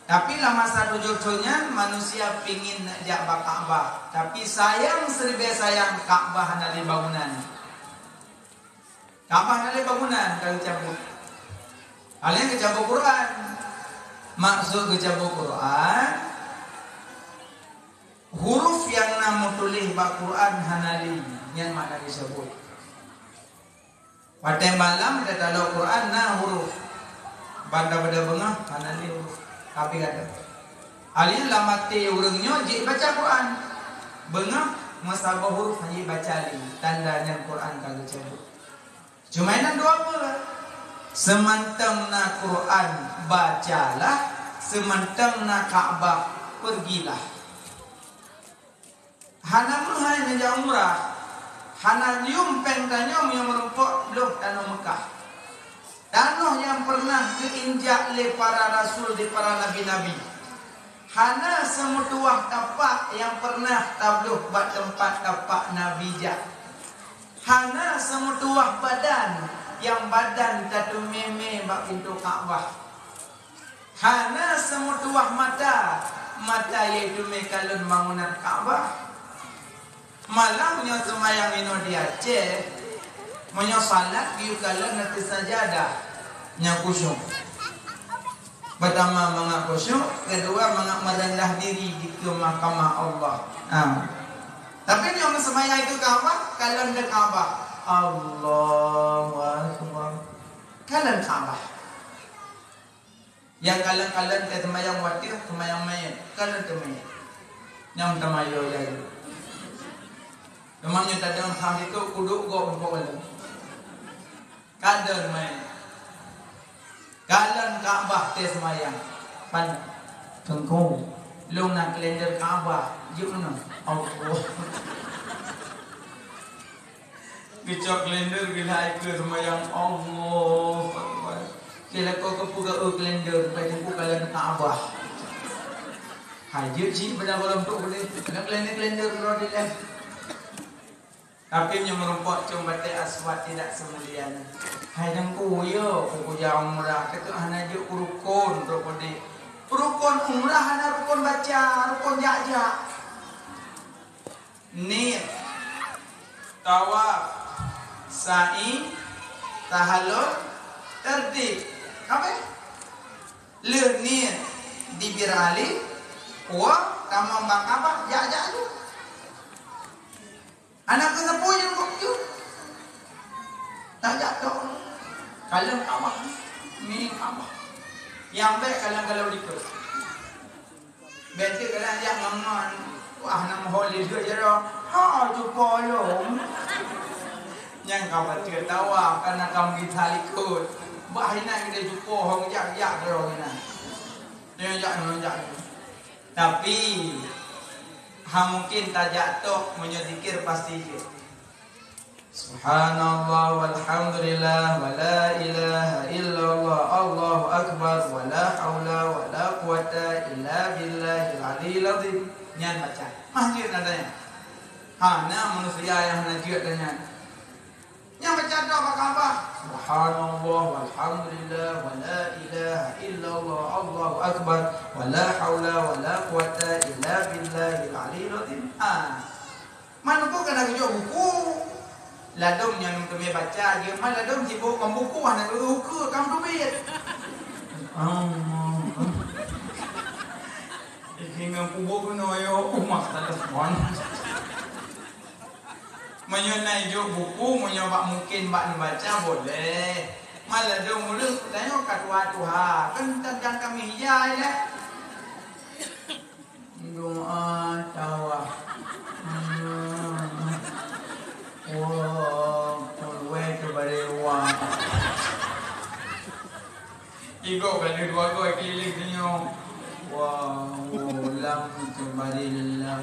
Tapi lam masa tujoh thon nyan manusia pingin neuk jak bak Ka'bah. Tapi sayang siribèe sayang, Ka'bah hana lé bangunan. Ka'bah hana lé bangunan ka geucabut. Alèh geucabut Quran. Maksud geucabut Quran, huruf nyang na meutuléh bak Quran hana lé, nyan makna geucabut. Watèe malam teutalok Quran na huruf. Ban tabada beungoh hana lé huruf. Tapi gata. Alèh lam até ureueng nyoe jeuet baca Quran. Beungoh meusaboh huruf hana jeuet baca lé. Tanda nyan Quran ka geucabut. Cuma inan dua peue. Seumantong na Quran, bacalah. Seumantong na Ka'bah, pergilah. Hana meuhai neujak umrah, hana yuem pèng tanyoe meunyoe meurumpok bloh tanoh Meukah. Tanoh nyang peureunah geuinjak lé para rasul di para nabi-nabi. Hana seumeutuwah tapak nyang peureunah tabloh bak teumpat tapak Nabi jak. Hana seumeutuwah badan nyang badan tateumé-mé bak pintoe Ka'bah. Hana seumeutuwah mata, mata yaitu meukalon bangunan Ka'bah. Malam nyoe seumayang inoe di Aceh, meunyoe salat geuyue kalon ateueh sajadah, nyan khusyuk. Pertama mangat khusyuk, kedua mangat merendah diri dikeue mahkamah Allah. Ha. Tapi nyoe meuseumayang dikeue Ka'bah, kalon di Ka'bah. Allahu Akbar. Kalon Ka'bah. Nyang kalon-kalon teuh seumayang watèe seumayang manyét, kalon teuh manyét. Nyang teumayo jaroe. Teuma nyoe tadong sang situ kuduk gob bukon kalon. Kalon manyét. Kalon Ka'bah teuh seumayang. Pan Teungku, lôn na kalender Ka'bah, jeuet meunan. Allah. Geucok kalender geulah ikeue seumayang, Allahu Akbar. Kira kau keupeugah kalender, pai teungku kalon Ka'bah. Hai jeuet cit beuda gohlom trok udeh. Kalon kalender-kalender keudroe dilèe. Tapi meunyoe meurumpok com batèe aswad tidak semulia nyan. Hai teungku, yo, peue kujak umrah, keuteuk hana jeuet rukon trok udeh. Rukon umrah hana rukon baca, rukon jak-jak. Niet, tawaf, sa'i, tahallul, tardif. Habéh. Lheueh niet di Bir Ali, woe tamong bak Ka'bah, jak-jak laju. Hana keuneuk peue nyang kok jeuet. Tajak tok. Kalon Ka'bah. Mieng Ka'bah. Nyang bèk kalon-kalon dikeue. Bèk teuk kadang jak ngon-ngon. Wah, na meuho lé deuek jaroe. Ha, cupo lom. Nyang ka bateue tawa, kana ka meugi talikot. Bah inan geude cupo ho geujak-jak droe inan. Nyoe jak, nyoe jak. Tapi, ha mungken tajak tok meunyoe zikir pasti jeuet. Subhanallah walhamdulillah wala ilaha illallah Allahu akbar wala haula wala quwata illa billahil aliyil azim. Nyan baca. Mah jeuet nadanya. Hana manusia nyang hana jeuet dan nyan. Nyang baca doa bak Ka'bah. Subhanallah walhamdulillah wala ilaha illallah Allahu akbar wala haula wala quwata illa billahil aliyil azim. Ah. Man buku kana geujok buku. Ladôm nyan teumé baca, jeuet man ladôm sibuk ngon buku, hana geukheun ka meuteubiet. Allah. Isi ngon kubu keunoe yo, umat telepon. Meunyoe na ijok buku, meunyoe bak mungken bak neubaca, boleh. Man ladôm ulôn tanyoe ka tuha-tuha, kan tantang kami hijai lé. Doa tawaf. Hmm. Wah, puluh teuh bari luwa. Igoe ka dua goe keliling sinyoe. Wah, ulang teuh bari leulah.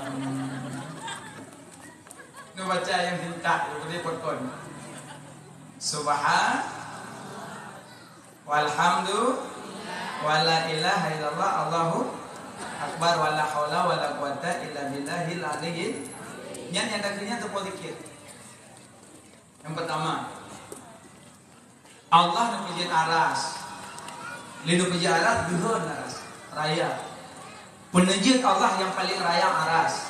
Neubaca nyang singkat, leubeh pokon. Subhan Walhamdu, wala ilaha illallah, Allahu akbar, wala haula wala quwata illa billahil aliyyil. Nyan nyang takheun nyan teupeue zikir. Nyang pertama, Allah neupeujiet aras. Lé neupeujeuet aras, geuhon aras. Raya. Peuneujeuet Allah nyang paleng raya aras.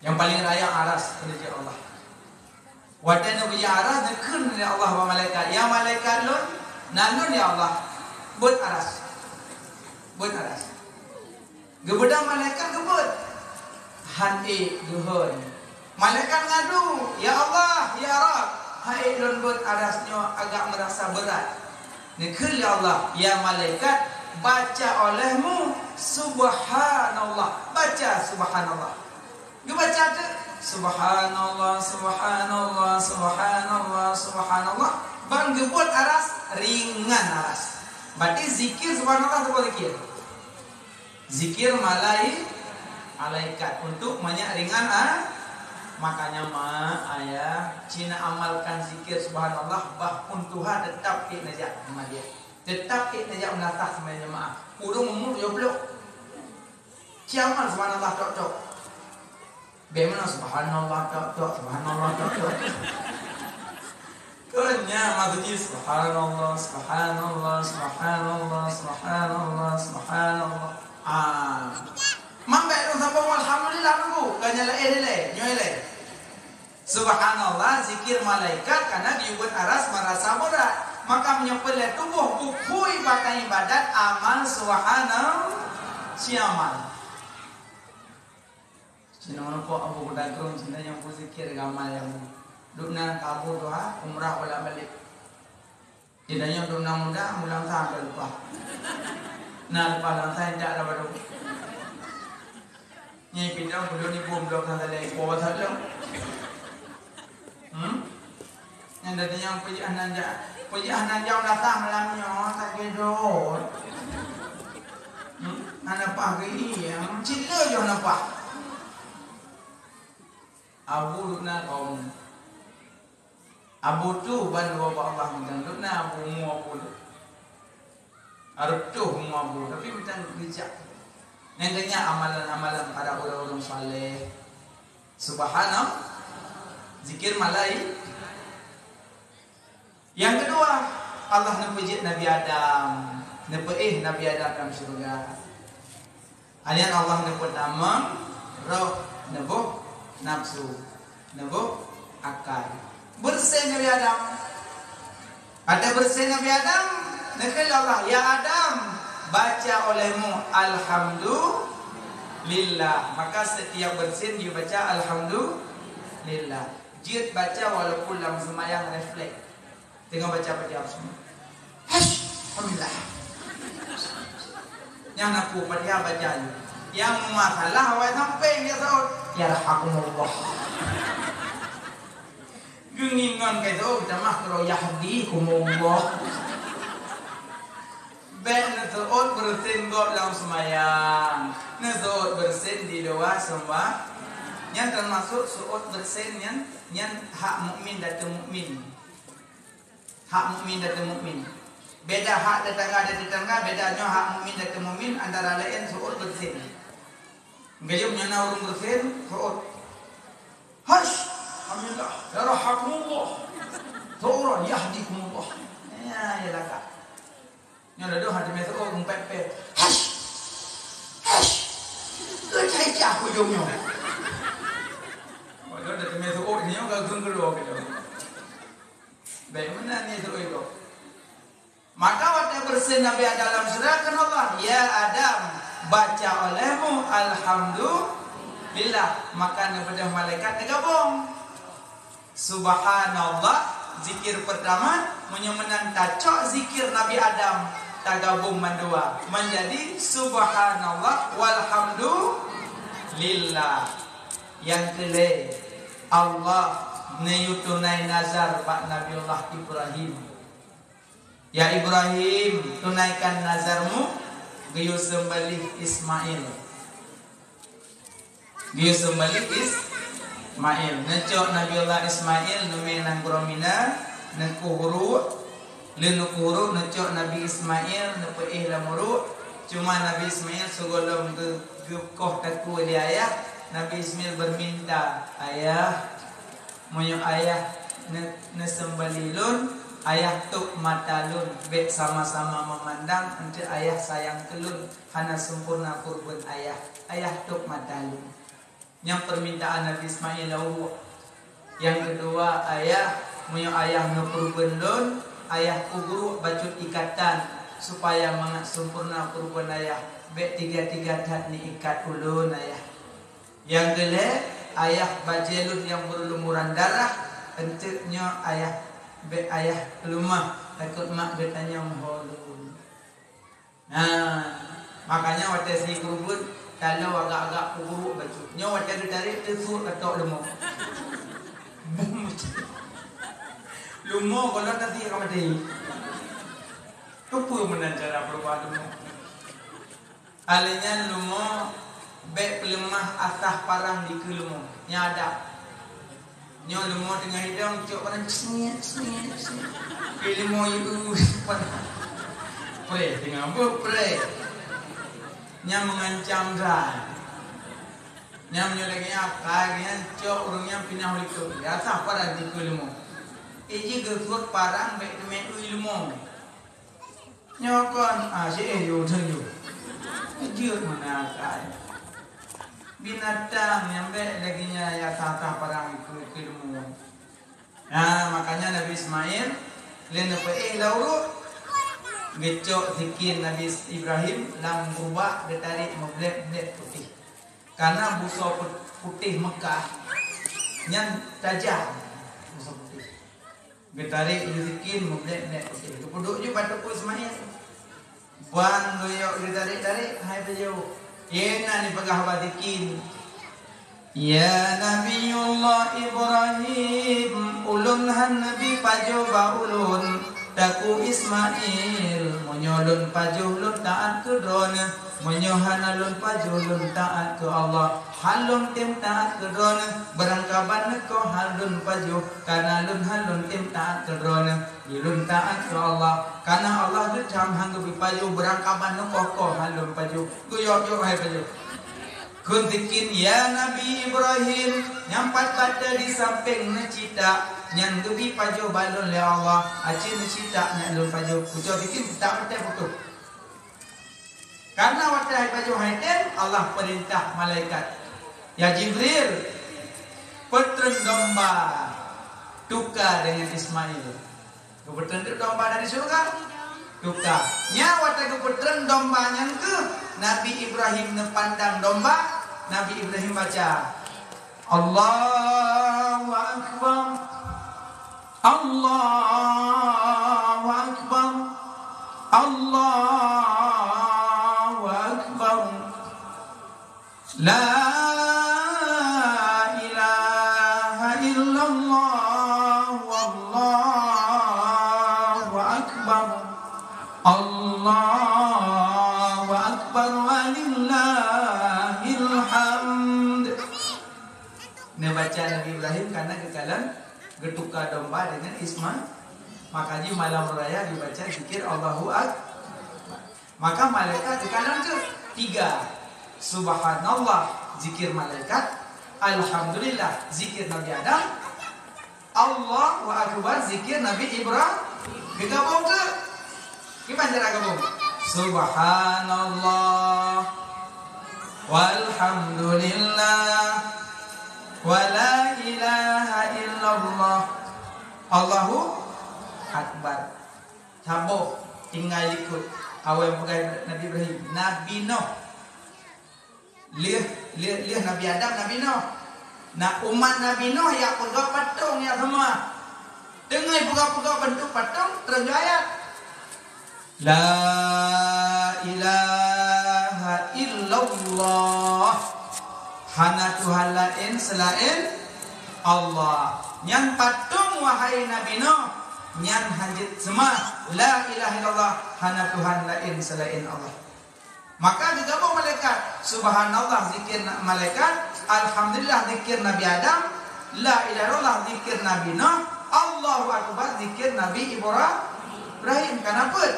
Nyang paleng raya aras peuneujeuet Allah. Watée neupeujeuet aras, neukheun lé Allah bak malaikat, "Ya malaikat lôn, nan lôn ya Allah, beuet aras." Beuet aras. Geubeudôh malaikat geubeuet. Han ék geuhon. Malaikat ngadu, "Ya Allah, ya Rabb, han ék lôn beuet aras nyoe, agak meurasa beurat." Neukheun lé Allah, "Ya malaikat, baca olehmu subhanallah. Baca subhanallah." Geubaca teuk, "Subhanallah, subhanallah, subhanallah, subhanallah." Ban geubeuet aras, ringan aras. Berarti zikir subhanallah tu zikir. Zikir malai-, malaikat untuk manyak ringan, ah. Makanya, mak, ayah, cina amalkan zikir subhanallah, bah pun tuha tetap ék neujak Muhammadiyah. Tetap ék neujak meulatah seumbahyang jamaah. Ureueng umur tujoh ploh. Ci amal subhanallah tok-tok. Bagaimana subhanallah tok-tok, subhanallah tok-tok. Keunya maksudnya subhanallah, subhanallah, subhanallah, subhanallah, subhanallah. Ah. Mambek tu sambung alhamdulillah nunggu. Kanya lain le, nyoe le. Subhanallah, zikir malaikat karena diubat aras merasa berat. Maka menyebut le tubuh bukui batang ibadat amal subhanallah. Siamal. Sinoe nupok Abu Kudakrung, sinoe nyang beuzikir gamal nyang bu. Dukna kabu tuha, umrah bolak balik. Di tanyoe dum na muda, mulang sa ka leupah. Na leupah lang sa indak ada baru. Nyai pidong belum ni bom belum sa lagi kuah sa lom. Hmm? Nyang dari nyang payah nan ja, payah nan jauh datang malam nyoe tak gedor. Hmm? Hana pah gini ya, cila jauh nampak. Abu dukna kaum. Abu tu ban dua bak Allah mantong dukna abu mu abu tu. Harus tu mu abu, tapi mantong geujak. Nyang keunya amalan-amalan para ureueng-ureueng saleh. Subhanallah. Zikir malai. Nyang keudua, Allah neupeujeuet Nabi Adam, neupeuéh Nabi Adam lam syeuruga. Alian Allah neupeutamong roh, neuboh nafsu, neuboh akai. Beureuséh Nabi Adam. Pada beureuséh Nabi Adam, neukheun Allah, "Ya Adam, baca olehmu alhamdulillah." Maka setiap beureuséh jibaca alhamdulillah. Jeuet baca walaupun lam seumayang refleks. Teungoh baca Fatihah bismillah. Hash, alhamdulillah. Nyang na ku Fatihah baca nyoe. Nyang masalah awai sampéng ya saut. Yarhakumullah. Geungingon ka itu, oh, kita mah keu yahdikumullah. Bèk neuseuôt beureusen gob lam seumayang. Neuseuôt beureusen di luwa seumayang. Nyan teumasok seuôt beureusen nyan, nyan hak mukmin dan teu mukmin. Hak mukmin dan teu mukmin. Beda hak tetangga dan tetangga, beda nyoe hak mukmin dan teu mukmin, antara laén seuôt beureusen. Gayung nyang na ureueng beureusen, seuôt. Hash, alhamdulillah, yarhakumullah. Seuôt, yahdikumullah. Ya, ya lagak. Nyoe ladôm hana teumé seuôt, meupék-pék. Hash! Hash! Keu cai-cai ujong nyoe. Padahai dah teumé seuôt, nyoe ka geunggelo keudroe. Bèk meunan nyoe seuôt nyoe. Maka watèe beureusen Nabi Adam lam syeuruga, kheun Allah, "Ya Adam, baca olehmu alhamdulillah." Maka neubeudôh malaikat neugabong. Subhanallah, zikir pertama, meunyoe meunan tacok zikir Nabi Adam, tagabong mandua, menjadi subhanallah walhamdulillah. Nyang keulhèe, Allah neuyue tunai nazar bak Nabiullah Ibrahim. "Ya Ibrahim, tunaikan nazarmu," geuyue seumbalih Ismail. Geuyue seumbalih Ismail. Neucok Nabiullah Ismail neumè nanggroe Mina, neukueh uruek. Lheueh neukueh uruek, neucok Nabi Ismail, neupeuéh lam uruek. Cuma Nabi Ismail sigohlom geu-, geukoh takue lé ayah, Nabi Ismail berminta, "Ayah, meunyoe ayah ne-, neuseumbali lôn, Ayah tôb mata lôn, bék sama-sama meumandang, eunteuk ayah sayang keu lôn, hana sempurna keureubeuen ayah, ayah tôb mata lôn. Nyan peurmintaan Nabi Ismail lam uruek. Nyang keudua, ayah, meunyoe ayah nyoe keureubeuen lôn, ayah kuguruek bacut ikatan, supaya mangat sempurna keureubeuen ayah, bék tiga-tiga that neuikat ulôn, ayah. Nyang keulhèe, ayah bajèe lôn nyang beurlumuran darah, eunteuk nyoe ayah, bék ayah peuleumah, takot mak geutanyong ho lôn. Nah, makanya watèe sie keureubeuen, taloe agak-agak peuguruek bacut. Nyoe watèe geutarek teusuet katok leumo. Leumo kalau tadi akan mati. Keupeue meunan cara peurubah leumo? Alèh nyan leumo bék peuleumah asah parang dikeue leumo. Nyan adak. Nyoe leumo teungoh idong cok parang sengit, sengit, sengit. Pi leumo yue parang. Preh teungoh beuh preh. Nyan mengancam that. Nyan meunyoe lagèe nyan akai nyan cok ureueng nyan pinah u likot. Asah parang dikeue leumo. Iji geusuet parang bék teumé ui leumo. Nyoe kon, ah, si eh, yue, yue. Jeuet meunan akai. Binatang nyang bék lagèe nyan ya sah-sah parang keu, keu leumo. Nah, makanya Nabi Ismail, lé neupeuéh lam uruek, geucok sikin Nabi Ibrahim lam gubak geutarek meublét-blét putéh. Karena busoe put-, putéh Mekah nyan tajam, busoe putéh. Geutarek lé sikin meublét-blét putéh. Geupeuduek ju bak Teungku Ismail. Ban geuyok geutarek-tarek, hai pajoh. Keunan jipeugah bak sikin, "Ya Nabiullah Ibrahim, ulôn hana neubi pajoh bak ulôn, takue Ismail. Meunyoe lôn pajoh, lôn taát keu droeneuh." Meunyoe hana lôn pajoh lôn taát keu Allah, han lôn tem taát keu droeneuh, beurangkaban neukoh han lôn pajoh, kana lôn han lôn tem taát keu droeneuh. Lôn taát keu Allah, kana Allah geutam han geubri pajoh, beurangkaban neukoh koh han lôn pajoh. Geuyok-yok hai pajoh. Kheun sikin, "Ya Nabi Ibrahim, nyang pat batée di sampéng neucitak, nyan geubi pajoh bak lôn lé Allah, aci neucitak nyan lôn pajoh." Pucok sikin tak batée putôh. Karena watée hai pajoh hai tem, Allah peurintah malaikat, "Ya Jibril, peutreun domba tuka deungon Ismail." Geupeutreun domba dari syeuruga, tuka. Nyan watée geupeutreun domba nyan keuh, Nabi Ibrahim neupandang domba, Nabi Ibrahim baca, "Allahu Akbar, Allahu Akbar, Allahu Akbar. La ilaha illallah, wallahu akbar, Allahu akbar, walillahil hamd." Neubaca Nabi Ibrahim karena geukalon geutuka domba deungon Ismail. Maka jih malam raya dibaca zikir Allahu Akbar. Maka malaikat geukalon cit tiga. Subhanallah, zikir malaikat. Alhamdulillah, zikir Nabi Adam. Allahu Akbar, zikir Nabi Ibrahim. Geugabong cit. Kiban cara gabong? Subhanallah, walhamdulillah, wa la ilaha illallah, Allahu Akbar. Saboh tinggai likot. Awai peugah Nabi Ibrahim, Nabi Nuh. Lheueh, lheueh, lheueh Nabi Adam, Nabi Nuh. Na umat Nabi Nuh jak peugöt patong jak seumah. Teungoh peugöt-peugöt beuntuk patong, treun ju ayat, "La ilaha illallah." Hana Tuhan laén seulaén Allah. Nyan patong, wahai Nabi Nuh, nyan hanjeuet seumah. La ilaha illallah, hana Tuhan laén seulaén Allah. Maka geugabong malaikat. Subhanallah zikir na-, malaikat, alhamdulillah zikir Nabi Adam, la ilaha illallah zikir Nabi Nuh, Allahu Akbar zikir Nabi Ibra-, Ibrahim. Kana peuet?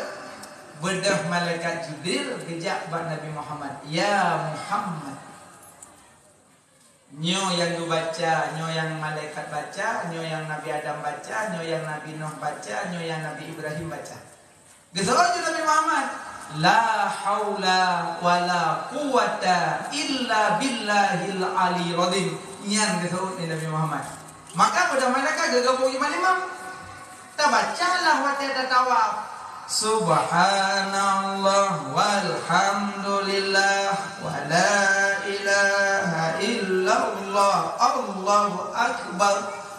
Beudôh malaikat Jibril geujak bak Nabi Muhammad, "Ya Muhammad, Nyoe nyang geubaca, nyoe nyang malaikat baca, nyoe nyang Nabi Adam baca, nyoe nyang Nabi Nuh baca, nyoe nyang Nabi Ibrahim baca. Geuseuôt ju Nabi Muhammad, "La haula wala quwwata illa billahil aliyil azim." Nyan geuseuôt lé Nabi Muhammad. Maka peue malaikat geugabong iman imam. Tabacalah watée tatawaf, "Subhanallah walhamdulillah wa la ilaha illallah, Allahu akbar,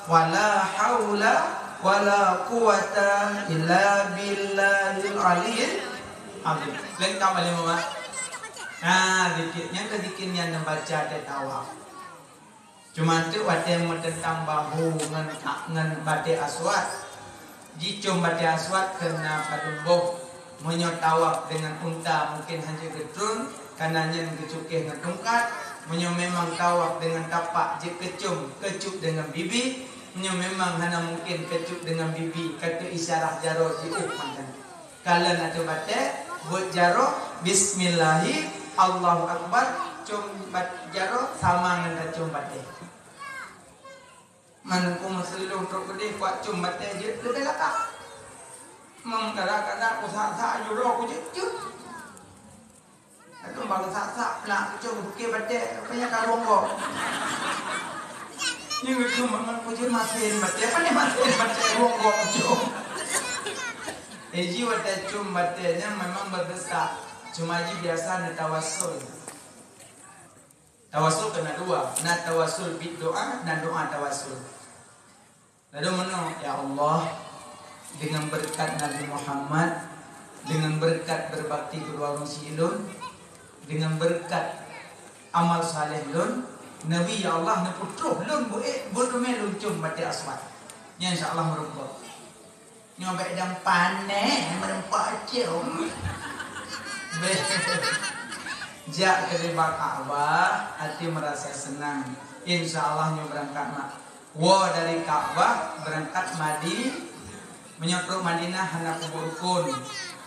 wa la haula wa la quwwata illa billahil aliyyil azim." Lengkap lé Muhammad. Nah, zikir nyan, zikir nyan neubaca watée tawaf. Cuma teuk watée meuteuntang bahu ngon, ngon batée aswad. Jicom batée aswad keu na padum boh. Meunyoe tawaf deungon unta mungken hana geutrôn, kana nyan geucukéh ngon tungkat. Meunyoe memang tawaf deungon tapak jeuet keucom, keucup deungon bibi. Meunyoe memang hana mungken keucup deungon bibi, ka teu isyarah jaroe jiôh mantong. Kalon ateueh batée, beuet jaroe, bismillahi, Allahu Akbar, com bat-, jaroe sama ngon tacom batée. Meunan ku meuseuleuh trok keudeh, kuat com batée jeuet leubeh lakah. Meukadak-kadak kusak-sak jaroe ku jeuet-jeuet. Ateueh bang sak-sak plak kucong bukée batée, rupanya ka rueng gob. Nyoe geukheun mangat kucong masen batée, pane masen batée rueng gob kucong. Eh, ji watée com batée nyan memang beudesya, cuma ji biasa neutawassul. Tawassul keu na dua, na tawassul bid doa, na doa tawassul. Lalu meunoe, "Ya Allah, dengan berkat Nabi Muhammad, dengan berkat berbakti keudua ureueng sie lôn, dengan berkat amal saleh lôn, Nabi, ya Allah, neupeutroh lôn beuék, beuteumé lôn com batée aswad." Nyan insya Allah meureumpok. Nyoe bék dang panéh meureumpok com. Bék. Jak keu di Ka'bah, hati merasa senang. Insya Allah nyoe beurangkat mak. Woe dari Ka'bah beurangkat Madi-, meunyoe trok Madinah hana kubu rukun.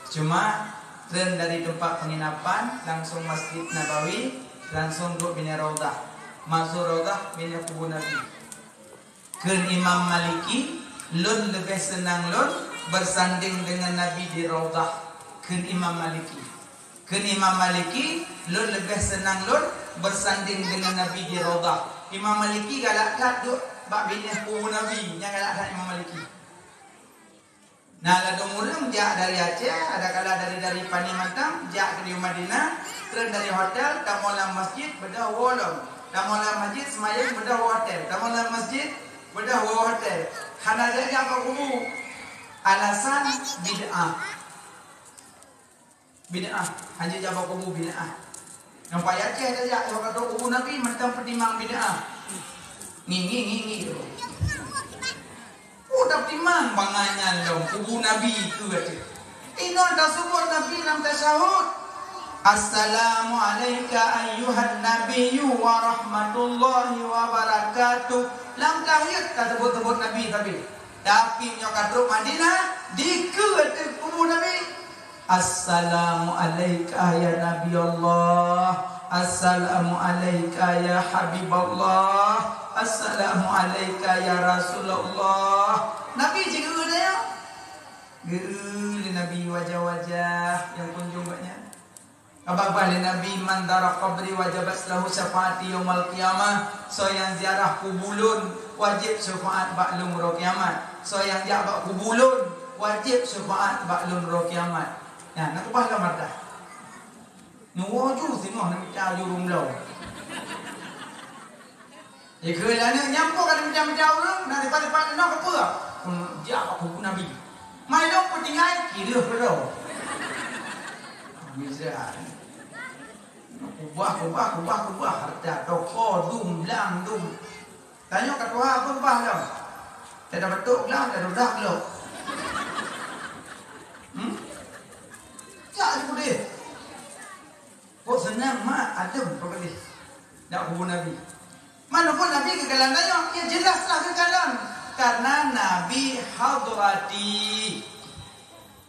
Cuma treun dari teumpat penginapan langsung Masjid Nabawi, langsung duek binéh Raudhah. Masuk Raudhah binéh kubu Nabi. Kheun Imam Maliki, "Lôn leubeh seunang lôn beusandeng deungon Nabi di Raudhah." Kheun Imam Maliki. Kheun Imam Maliki, "Lôn leubeh seunang lôn beusandeng deungon Nabi di Raudhah." Imam Maliki galak that duek bak binéh kubu Nabi, nyan galak that Imam Maliki. Na ladôm ureueng jak dari Aceh, adakala dari, dari Paniaman tam, jak keu di Madinah, treun dari hotel, tamong lam masjid, beudôh woe lom. Tamong lam masjid, seumayang, beudôh woe hotel. Tamong lam masjid, beudôh woe hotel. Hana jak-jak bak kubu. Alasan bid'ah. Bid'ah, hana jak bak kubu bid'ah. Nyang payah ceh tajak, nyang ka trok kubu Nabi mantong peutimang bid'ah. Ngi, ngi, ngi, ngi. Oh, tapeutimang bangai nyan lom kubu Nabi tu kata. Inoe taseubuet Nabi lam tasyahud. "Assalamu alaika ayyuhan nabiyyu wa rahmatullahi wa barakatuh." Lam tahiyat taseubuet-seubuet Nabi tapi. Tapi nyoe ka trok Madinah, dikeue ateueh kubu Nabi. "Assalamu alaika ya Nabi Allah. Assalamu alaika ya Habib Allah. Assalamu alaika ya Rasulullah." Nabi jigeue nyan. Geue lé Nabi wajah-wajah nyang kunjong bak nyan. Ka babah lé Nabi, "Man zara qabri wajabat lahu syafaati yaumal qiyamah." Soe nyang ziarah kubu lôn, wajéb syafaat bak lôn uroe kiamat. Soe nyang jak bak kubu lôn, wajéb syafaat bak lôn uroe kiamat. Nyan, na keubah lom mardah. Nyoe ju singoh neumita ju rumblo. Ikheun lagée nyan, nyampok ka mita-mita ureueng, na dipat-dipat inoe keupeue? Hmm, jak bak kubu Nabi. Mai lôn peutinggai, kireueh keudroe. Bisa. Kubah, kubah, kubah, kubah. Hareuta toko, dum, blang, dum. Tanyoe ka tuha peue kubah lom? Tada beutôk glah, tada udah glok. Hmm? Jak kubu deh. Kok seunang mak adem peukeudeh. Jak kubu Nabi. Manöpun Nabi geukalon tanyoe, ya jelaslah geukalon. Karena Nabi hadrati.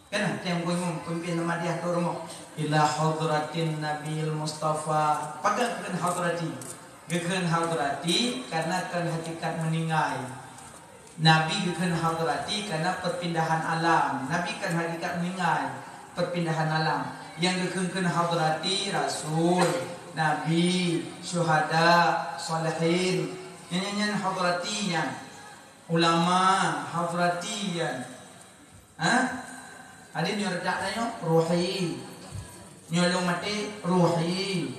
Kan, tiang guyueng pemimpin Muhammadiyah tu rumoh. Ila hadratin Nabil Mustafa. Pakai bukan hadrati. Geukheun hadrati karena kon hakikat meuninggai. Nabi geukheun hadrati karena perpindahan alam. Nabi kon hakikat meuninggai, perpindahan alam. Nyang geukheun-kheun hadrati rasul, nabi, syuhada, salihin. Nyan, nyan, nyan hadrati nyan. Ulama, hadrati nyan. Ha? Jadi nyoe reudak tanyoe, ruhi. Nyoe lôn maté, ruhi.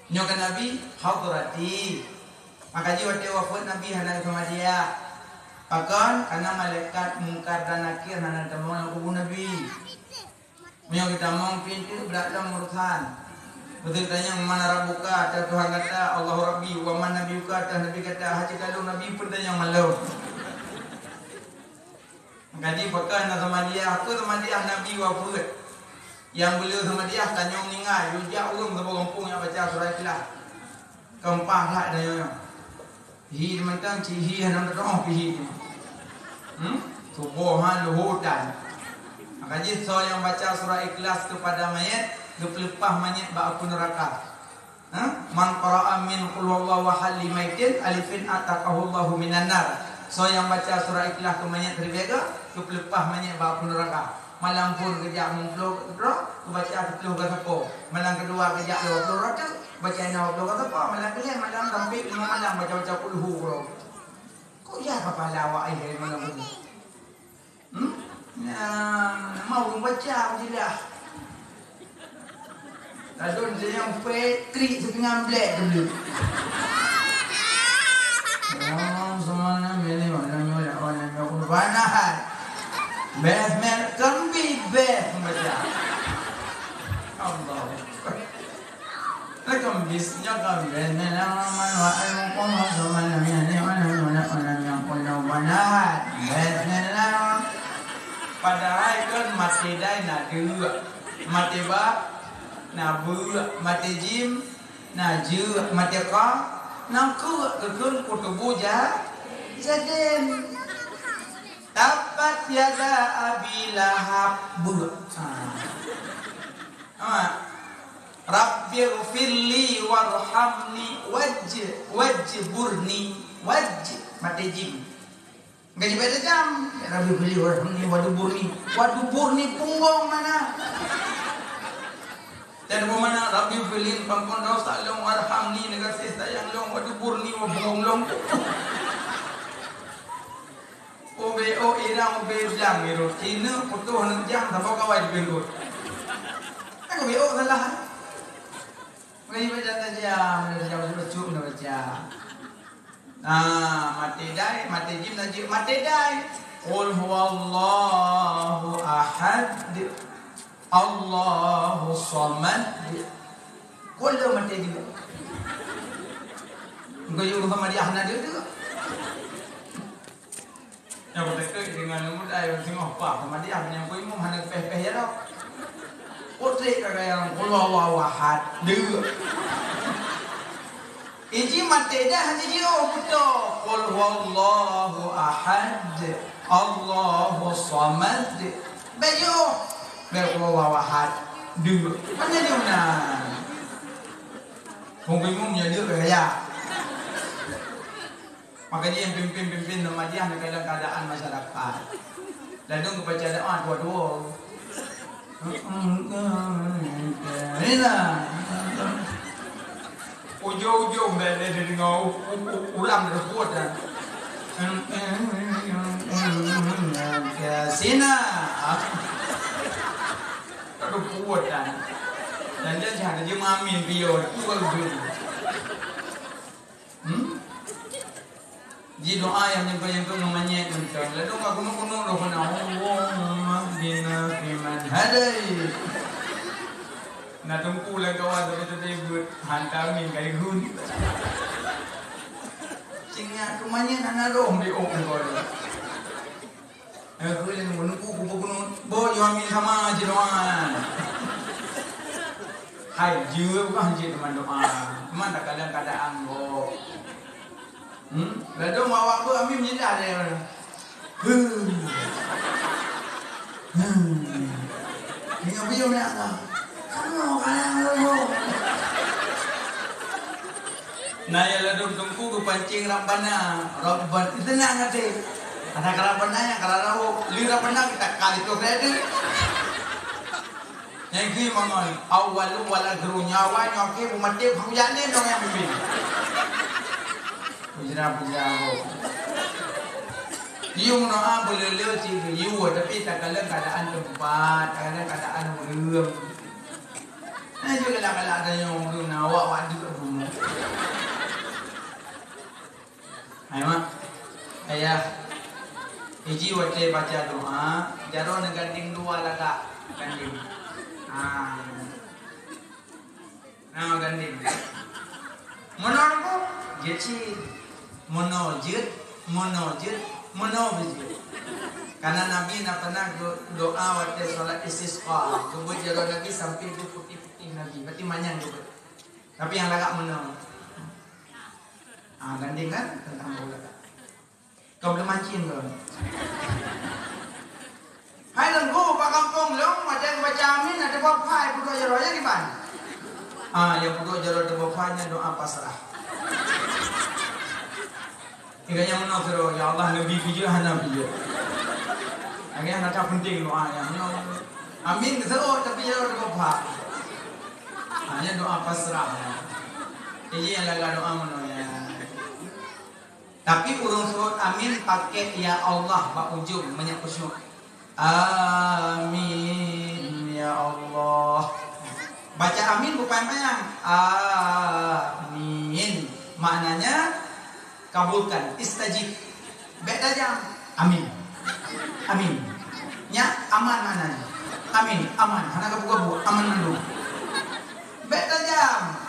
Nyoe ka Nabi, hadrati. Maka jih watée wafeuet Nabi hana geuseumadiah. Pakon? Karena malaikat Mungkar dan Nakir hana tamong lam kubu Nabi. Meunyoe geutamong pintoe brat lom urusan. Beutôi tanyong, "Man rabbuka?" Ateueh Tuhan gata, "Allahu Rabbi." "Wa man nabiyuka?" Ateueh Nabi gata. Hana kalon Nabi pun tanyong malom. Jadi, pakon na seumadiah, peue seumadiah Nabi wafeuet. Nyang beuleu seumadiah tanyoe meuninggai, yue jak ureuëng saboh gampông nyang baca surah Ikhlas. Keumpak that tanyoe nyoe. Hi mantong cit hi hana meuteumé hi. Hmm? Suboh ha luhô tan. Maka jih soe nyang baca surah Ikhlas keupada mayét, geupeuleupah manyét bak apui neuraka. Ha? "Man qara'a min qul huwallahu ahad li maitin alfin ataqahullahu minan nar." Soe nyang baca surah Ikhlas keu manyét ribèe, geupeuleupah manyét bak apui neuraka. Malam phôn geujak meuplôh droe, geubaca siplôh gasapo. Malam keudua geujak dua ploh droe teuk, baca ina dua ploh gasapo. Malam keulhèe, malam sampé limong malam baca-baca qul hu droe. Kok ya kapala awak ai hai malam phôn? Hmm? Nyan, mau ureuëng baca meujilah. Ladôm nyang pèe krik seupingan blèk teubleuk. Oh, seumana mele wana nyoe ya wana nyoe wana hai. Beh mer kembi beh baca. Allah. Lah kembis nyoe kembis nyoe wana wana seumana mele wana wana wana nyoe wana hai. Beh mer lah. Padahai kan maté dai na deuek. Maté ba na beuek, maté jim na jeuek, maté ka na keuek, geukheun kutubu ja-, jaden. Tabbat yada Abi Lahab beuek. Ha. Ha. Rabbighfirli warhamni waj-, wajburni, waj-, maté jim. Gaji beda jam. Ya Rabbi fili warhamni waduburni. Waduburni punggong mana? Dan mana Rabbi fili pampun dosa long warhamni neugasi sayang long waduburni wa punggong long. Ube o irang ube jam irot. Ina putuh neuk jam sama kawai di bengkot. Aku be o salah. Gaji beda saja, beda jam sudah cuk na baca. Ah, maté dai, maté jim na jeuet maté dai. Qul huwallahu ahad. Allahu samad. Qul dah maté jim. Engkau yuk sama dia hana dia tu. Nyang beutôi dengan leumo dai singoh pah sama dia nyang bui mum hana peh-peh ya dah. Putrek ka gaya qul huwallahu ahad. Dua. Iji maté dah hana jiôh beutôi. Qul huwallahu ahad. Allahu samad. Bayoh. Bayoh qul huwallahu ahad. Dua. Mana dia mana? Hong bingung ya dia gaya. Makanya yang pimpin-pimpin Muhammadiyah ni kadang keadaan masyarakat. Lalu baca doa dua-dua. Inilah. Ujung-ujung bela dia dengar u-, u-, u-, ulang dia buat dah. Sina. Aduh buat dah. Dan dia jangan dia mamin dia. Buat dia. Hmm? Ji doa nyang nyang nyang tu ngon manyét mantong. Lalu ka kunut-kunut roh kena, "Allahumma hdina fiman hadait." Na teungku lam kawan tu beutôi beut hantam min kai gun. Cing nyak tu manyét hana roh di ok kau. Eh, keu lôn meunungku kubu gunong, boh nyoe amin sama jiroan. Hai, jeuet bah jeuet teuma doa. Teuma takadang keadaan boh. Hmm? Ladôm awak beuh amin meunyidah lé. Huh. Hmm. Ingat buyong nak ka. Kamu kalang lolo. Na nyang ladôm teungku geupancéng Rabbana, Rabban, teunak até. Hana ka Rabbana nyang ka rawok, lé Rabbana kita kali tu kredit. Nyang geuh mangon, awwalu wal akhiru, nyawa nyoe akhé, beumaté, beujalan dong nyang mimpin. Bujra, bujra, oh. Yue meudoa beuleu-leu cit geuyue, tapi takalon keuadaan teumpat, takalon keuadaan ureueng. Nah, jeuet galak-galak tanyoe ureueng na awak wadi kat bumoe. Hai mak, ayah, iji watée baca doa, jaroe neugandeng dua lagak gandeng. Ah. Nah, gandeng. Meunoe ku, jeuet cit. Meunoe jeuet, meunoe jeuet, meunoe beujeuet. Karena Nabi na pernah do-, doa watée salat istisqa. Geubeuet jaroe Nabi sampai geuputéh-putéh Nabi. Berarti manyang geubeuet. Tapi nyang lagak meunoe. Ah, gandeng kan? Tentang bola. Kau boleh mancing kau. Hai lengku, bak kampung lông, ada yang baca amin, ada bapak, peuduek jaroe, ya, di mana? Ah, ya, peuduek jaroe, ada bapaknya doa pasrah. Tiga yang mana kira, ya Allah, Nabi pijak, hana pijak. Lagi yang nak penting doa yang, yang amin ke seorang, tapi ya, ada bapak. Hanya doa pasrah. Jadi yang lagak doa mana ya? Tapi ureueng seuôt amin pakai ya Allah bak ujong meunyoe khusyuk. Amin ya Allah. Baca amin bupayang-payang. Amin. Maknanya kabulkan, istajib. Bék tajam. Amin. Amin. Nyan aman maknanya. Amin. Aman. Hana gabu-gabu. Aman mandum. Bék tajam.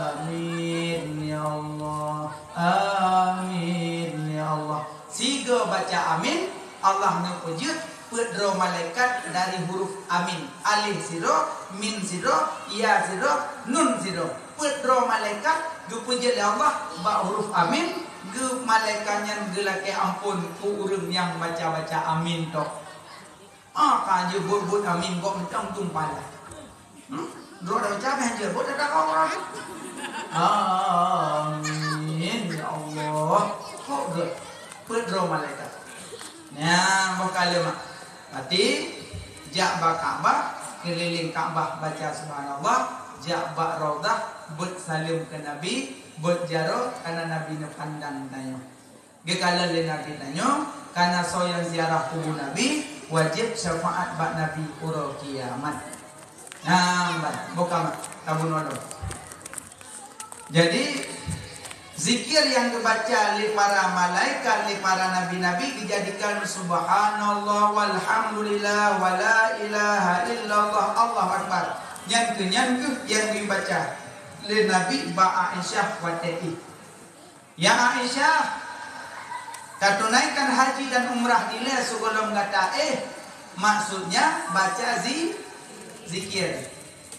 Amin ya Allah. Amin ya Allah. Sigoe baca amin, Allah neupeujeuet peuet droe malaikat dari huruf amin. Alif sidroe, mim sidroe, ya sidroe, nun sidroe. Peuet droe malaikat geupeujeuet lé Allah bak huruf amin, geu-, malaikat nyan geulakée amphon keu ureueng nyang baca-baca amin tok. Ah, ka jeuet buet-buet amin, gop mantong tumpala. Hmm? Droe dah baca amin jeuet, buet dah dakau orang. Amin, ya Allah. Kok geuh? Peuet droe malaikat. Nyan, boh kaleuma. Berarti, jak bak Ka'bah, keulileng Ka'bah baca subhanallah, jak bak Raudhah, beuet saleuem keu Nabi, beuet jaroe, karena Nabi neupandang tanyoe. Geukalon lé Nabi tanyoe, karena soe nyang ziarah kubu Nabi, wajéb syafaat bak Nabi uroe kiamat. Nah, bah, buka mak, tabun wadong. Jadi, zikir nyang geubaca lé para malaikat, lé para nabi-nabi geujadikan subhanallah walhamdulillah wala ilaha illallah Allahu akbar. Nyan keuh, nyan keuh nyang geubaca lé Nabi bak Aisyah watée éh. Ya Aisyah, tatunaikan haji dan umrah dilée sigohlom gata éh, maksudnya baca zi-, zikir.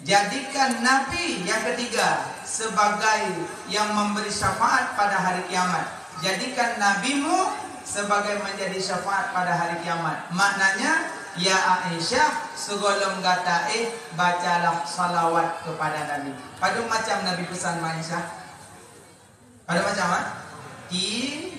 Jadikan Nabi nyang ketiga sebagai yang memberi syafaat pada hari kiamat. Jadikan nabimu sebagai menjadi syafaat pada hari kiamat. Maknanya, ya Aisyah, sigohlom gata éh, bacalah salawat kepada Nabi. Padum macam Nabi pesan bak Aisyah? Pada macam, ha? Ti-,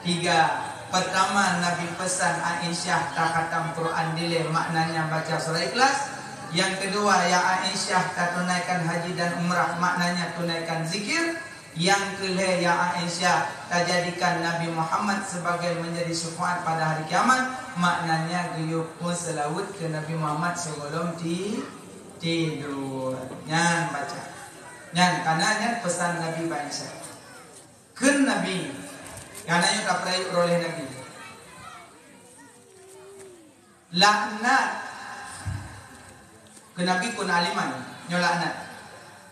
tiga. Pertama, Nabi pesan Aisyah takhatam Quran dilée, maknanya baca surah Ikhlas. Yang kedua, ya Aisyah, tatunaikan haji dan umrah, maknanya tunaikan zikir. Yang keulhée, ya Aisyah, tajadikan Nabi Muhammad sebagai menjadi syafaat pada hari kiamat, maknanya geuyue peuseulaweuet keu Nabi Muhammad sigohlom ti-, tidur. Nyan baca. Nyan, karena nyan pesan Nabi bak Aisyah. Kheun Nabi, nyang na nyoe tapeurayeuk droe lé Nabi. Laknat keu Nabi kheun aliman, nyoe laknat.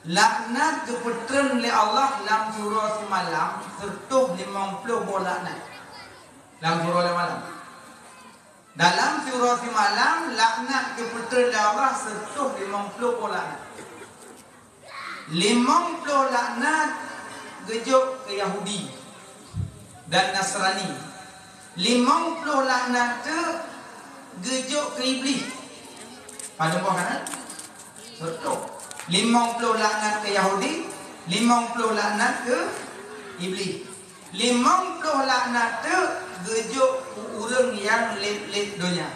Laknat geupeutreun lé Allah lam siuroe simalam seureutôh limong ploh boh laknat. Lam siuroe simalam. Dalam siuroe simalam, laknat geupeutreun lé Allah seureutôh limong ploh boh laknat. Limong ploh laknat geujok keu Yahudi dan Nasrani. Limong ploh laknat teuk geujok keu Iblih. Padum boh laknat? Seureutôh. Limong ploh laknat keu Yahudi, Limong ploh laknat keu Iblih. Limong ploh laknat teuk geujok keu ureuëng nyang lét-lét donya.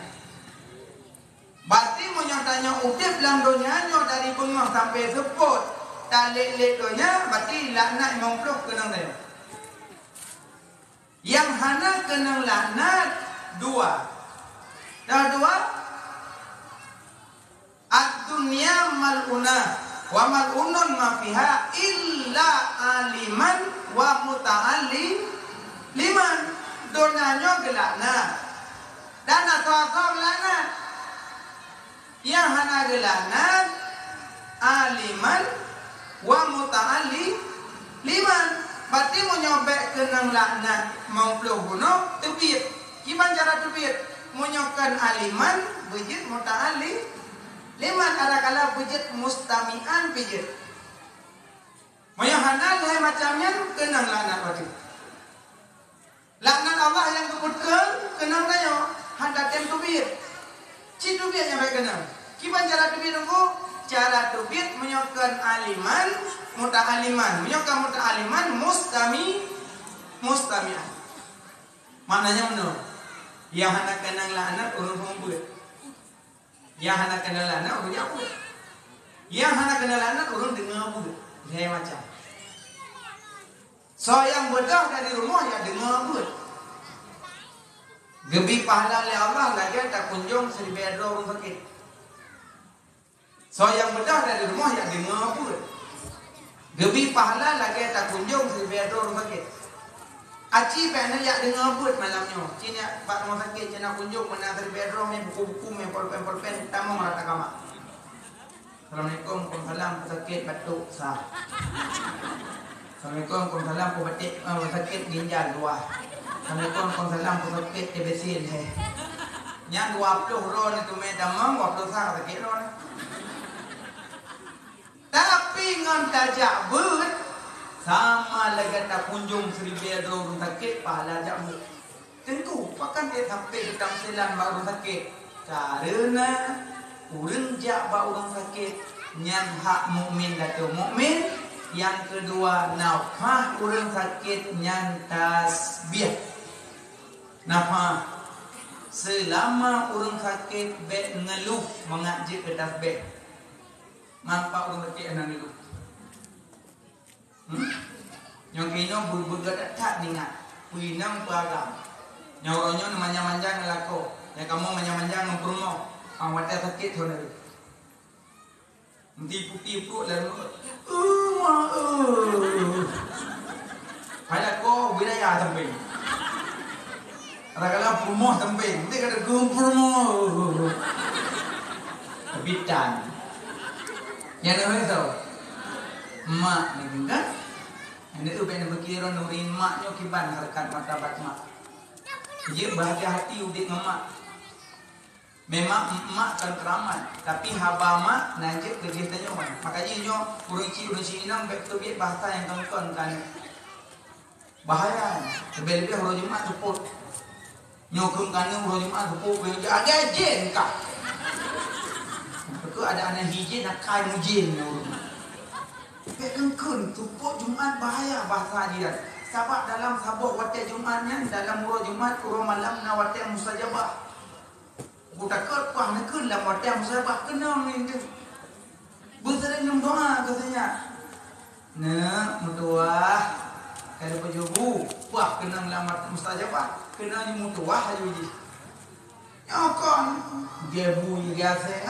Berarti meunyoe tanyoe udeb lam donya nyoe dari beungoh sampai seupôt, talét-lét donya, berarti laknat limong ploh keunong tanyoe. Nyang hana keunong laknat dua. Nyang dua, "Ad-dunya mal'unah, wa mal'unun ma fiha illa aliman wa muta'alliman." Donya nyoe geulaknat dan asoe-asoe geulaknat. Nyang hana geulaknat, aliman wa muta'alliman. Berarti meunyoe bék keunong laknat limong ploh bunoe, teubiet. Kiban cara teubiet? Meunyoe kon aliman, beujeuet muta'alliman, adakala beujeuet mustami'an beujeuet. Meunyoe hana lhée macam nyan, keunong laknat watée. Laknat Allah nyang geupeuteun keunong tanyoe, hana tem teubiet. Cit teubiet nyang bék keunong. Kiban cara teubiet teungku? Cara teubiet meunyoe kon aliman, muta'alliman. Meunyoe kon muta'alliman, mustami-, mustami'an. Maknanya meunoe, nyang hana keunong laknat ureuëng seumeubeuet. Nyang hana keunong laknat ureuëng jak beuet. Nyang hana keunong laknat ureuëng deungoe beuet. Lhée macam. Soe nyang beudôh dari rumoh jak deungoe beuet. Geubri pahala lé Allah lagée takunjong siribée droe ureuëng sakét. Soe nyang beudôh dari rumoh jak deungoe beuet. Geubri pahala lagée takunjong siribée droe ureuëng sakét. Aci bék neujak deungoe beuet malam nyoe. Ci neujak bak rumoh sakét, ci na kunjong meunan siribée droe mé buku-buku mé polpen-polpen tamong rata kama. Assalamualaikum, waalaikumsalam, sakét batuk sah. Assalamualaikum, waalaikumsalam, peue batik, eh, sakét ginjal dua. Assalamualaikum, waalaikumsalam, peue sakét T B C lhée. Nyan dua ploh droe ni teumé tamong, dua ploh sah sakét droe ni. Tapi ngon tajak beuet, sama lagée takunjong siribée droe ureuëng sakét pahala jak beuet. Teungku, pakon ék sampoe geutamsilan bak ureuëng sakét? Kareuna ureuëng jak bak ureuëng sakét nyan hak mukmin gatoe mukmin, nyang keudua nafah ureuëng sakét nyan tasbiah. Nafah, seulama ureuëng sakét bék ngeuluh mangat jeuet keu tasbiah. Manfaat ureuëng sakét hana ngeuluh. Hmm? Nyang keunoe beugét that-that ingat, peue inong peue agam. Nyang uroe nyoe manja-manja ngon lakoe, nyang kamoe manja-manja ngon peurumoh, ah, watée sakét saudara. Meuti putéh pruet lalu, "Eh, mak, eh." Padahai lakoe bidaya sampéng. Kadang-kadang peurumoh sampéng, nanti kata geupeureumoh. Tapi tan. Nyang na tau. Mak ni kan? Nyang na ubek na berkira nuri mak nyoe kiban harkat martabat mak. Jeuet bahgia hati udeb ngon mak. Memang mak kan keramat, tapi haba mak na jeuet keu jih tanyoe. Makajih nyoe ureuëng cit ureuëng cit inong bék teubiet bahasa nyang kon-kon kan. Bahaya, leubeh-leubeh uroe Jumat seupôt. Nyoe keuneuk kanu uroe Jumat seupôt, beu agak jen kah. Keu ada aneuk hijin, akai mujin nyoe ureuëng. Bèk keun-keun, seupôt Jumat bahaya basa jih. Sabab dalam saboh watèe Jumat nyan, dalam uroe Jumat, uroe malam na watèe mustajabah. Ku takot pah neukheun lam watèe mustajabah keunong nyan teuh. Beuseuring lôn doa keu si nyak. Neuk meutuwah, ka lheueh pajoh bu, bah keunong lam mustajabah, keunong jimeutuwah laju jih. Nyoe kon, geu bu jih gasé.